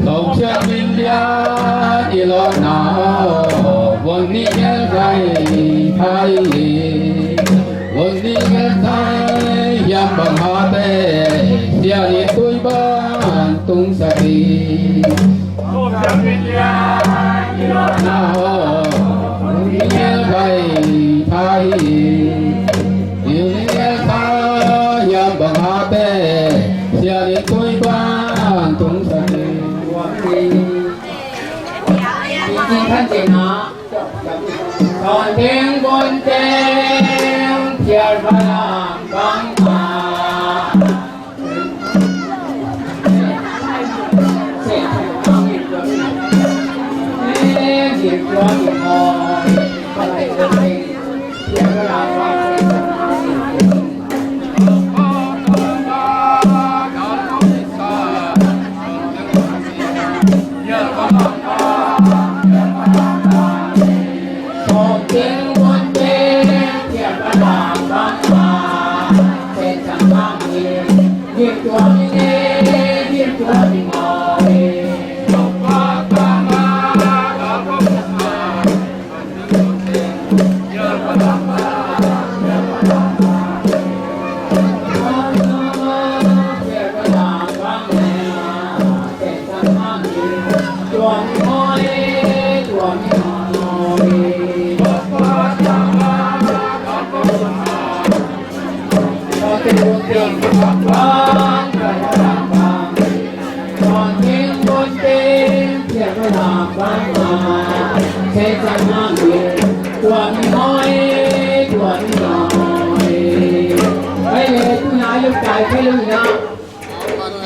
Song siang min lian i lo na o, von ni gel zai thai hi. Von ni gel zai hiam bang hate, sianin tui bang tungsak hi.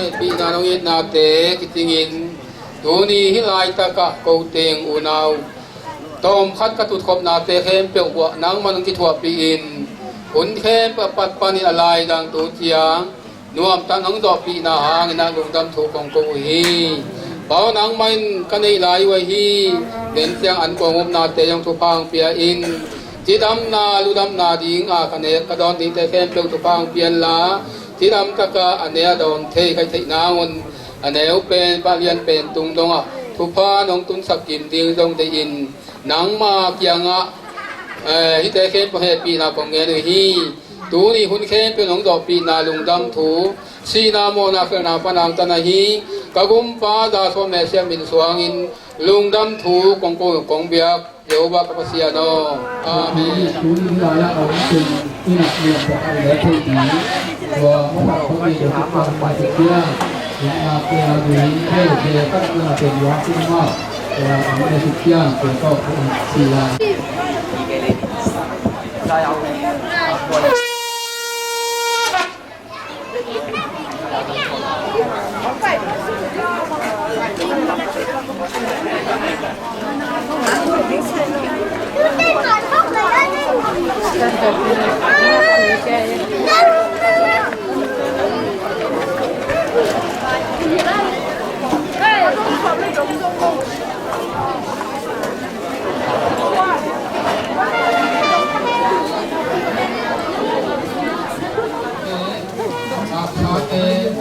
Hehpihna nong itnate kitingin tuni hih laitakah ko teng unau tawmkhat ka tutkhopnate khempeuh uah nangmah nong kithuahpih in, hun khempeuh a pat panin a laidang tu ciang nuamtak nong zawhpihna hangin ah lungdam thu kong ko uh hi. Pa aw, nangmah in ka neih lai uh ahi, nen ciang an kong upnate zong thupha hong pia in, cidamna ludamna dinga ka nek ka dawn dingte khempeuh thupha hong pia inla, cidam taka a ne a dawn thei ka hih theih nangun a neu pen, pa lian pen tung dongah thupha nong tunsak kim ding zong deih in, nangma kiangah, eh, hihte khempeuh hehpihna kong ngen uh hi. Tuni hun khempeuh nong zawhpihna lungdam thu, sihna mawhna felna pan hangtan ahi ka gumpa Joshua Messiah min suangin lungdam thu kong ko, kong biak Jehovah ka Pasian aw. Amen.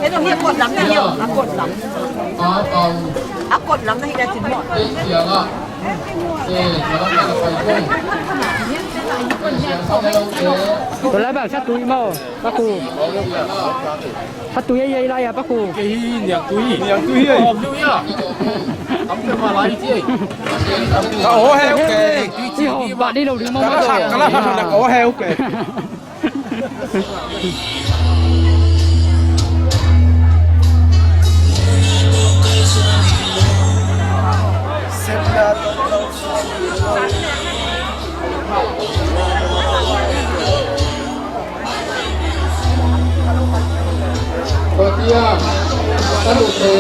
Ei dong hi a kotlam na hi a, a kotlam. A kotlam na hi na cin mawh. Tua lai bang sa tui maw, Pa Khu? Sa tui ei ei lai a, Pa Khu. Kei hi niang tui. Niang tui ei. Om lu ya. Am te ma lai ti ei. Ka o he u ke. Tui ci hi ba di lo di maw. Ka la sa, ka la sa na ka o he u ke. Kotiam, ka lute,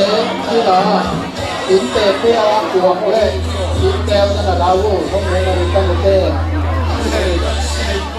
Innte pia kuang le innte na na lau, hong ne na rin ta mute. Hong ne na rin ta mute.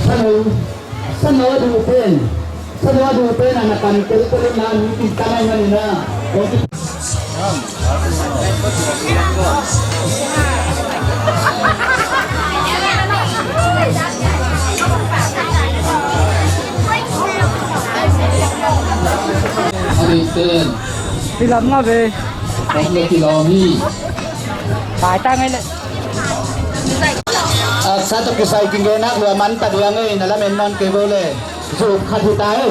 Sano, sano a duh pen, sano a duh pen a na kan tel tel na mi pi ta nai mani na. Amen. Pilam nga ve. Om le kilawm hi. Pai ta ngai le. Aksa tawh kisai kinggenak lua man tak lua ngei na lamen nawn kei bo le. Zuk khat hi ta e.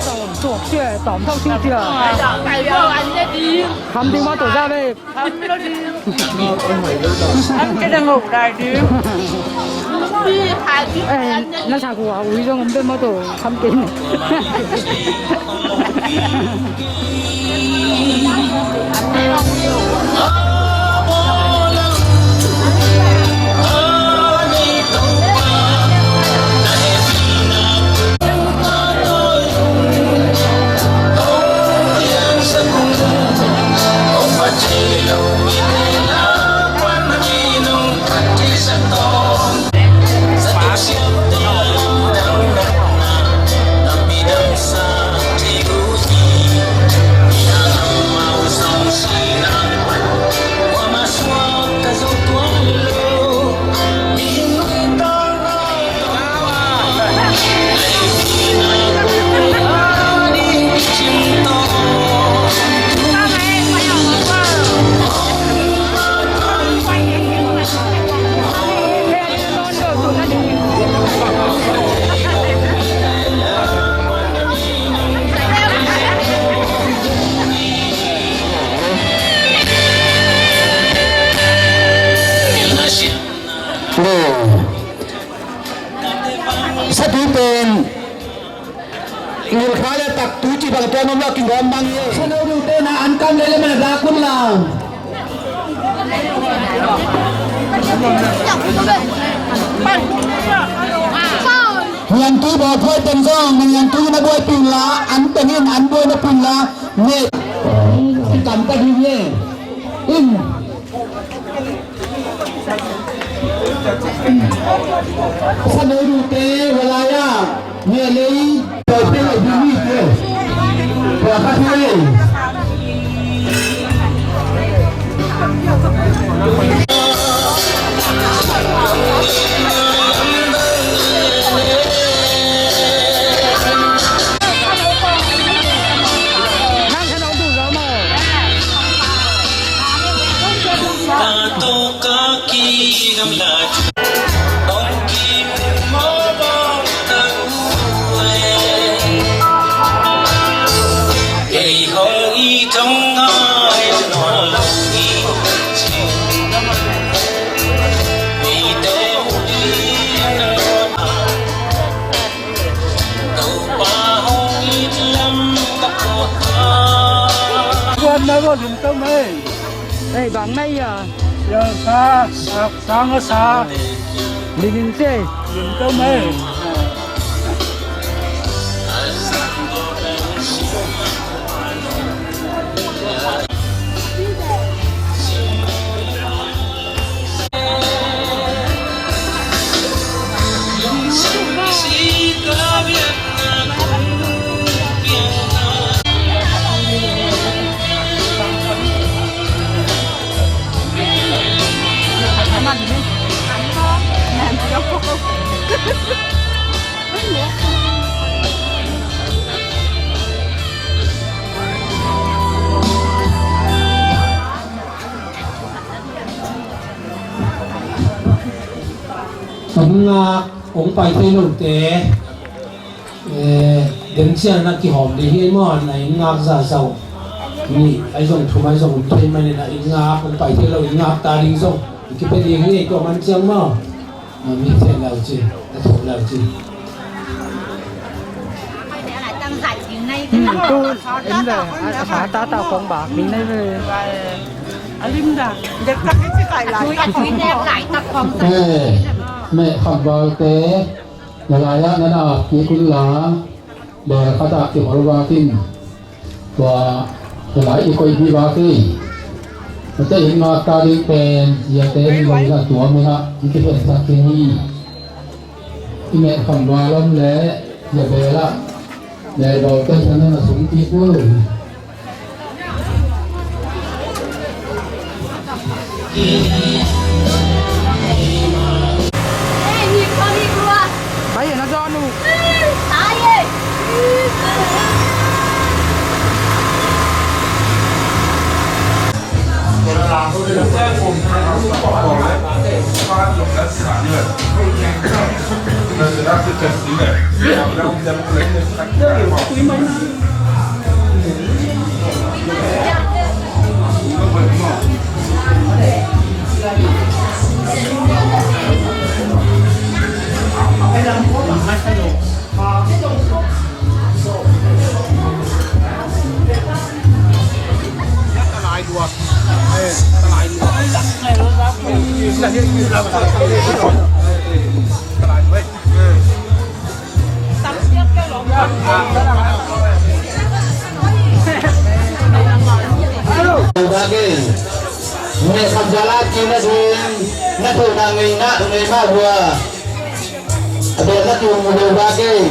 Tawm thok tia, tawm thok tia. Kham ding ma tawh za ve. Kham lo ding. Kham ke dang ngok dai ding. Eh, na sa ku a ui zong om pe ma tawh kham ke. Sa tu pen ngilkha le tak tu ci bang tuan om lo, kigawm bang hi. Sa no du te na an kam le le mana da kun la. Nian tu bawl phoi ten zong, nian tu na buai pin la, an ten in an buai na pin la, ne. Kam ta hi ye. In. Sa no du te, walaya, ne lei, to te, bi mi te. Wa ka te. Tuan na ko lum tau mai. Ei, bang mai ya. Ya sa, sa, sa nga sa. Lingin se. Lum tau mai. Ngak hong pai thei lote, eh, deng ciang na kihawm ding hi maw, na inn ngak za zau. Nih, ahi zong thum ahi zong om thei manin a inn ngak hong pai thei lo, inn ngak ta ding zong kipia ding hi, tua man ciang maw. Na mi thei lau ci, na thum lau ci. Tu, em le, a, a, ta, ta, kong bak ding nai ve. A lim da. Dek tak i ci kai lai tak. Tui, tui nek lai tak khong. Eh, meh khamvalte, na lai-ah na na ap kik un la, bel khat ah kihol vak in. Tua, na lai i koih hi vak hi. Tua te in ngak ta ding pen, ziate in lo in a tua mun ah, i kikhen sak ding hi. I meh khamval om le, zia bel ah, Melbawl te san na sung kik uh. Pai na zawn uh. Daging. Meh khamzalat kina ding. Na thona ngeina ngeina hua. A bel na tung mu deuh bak ei.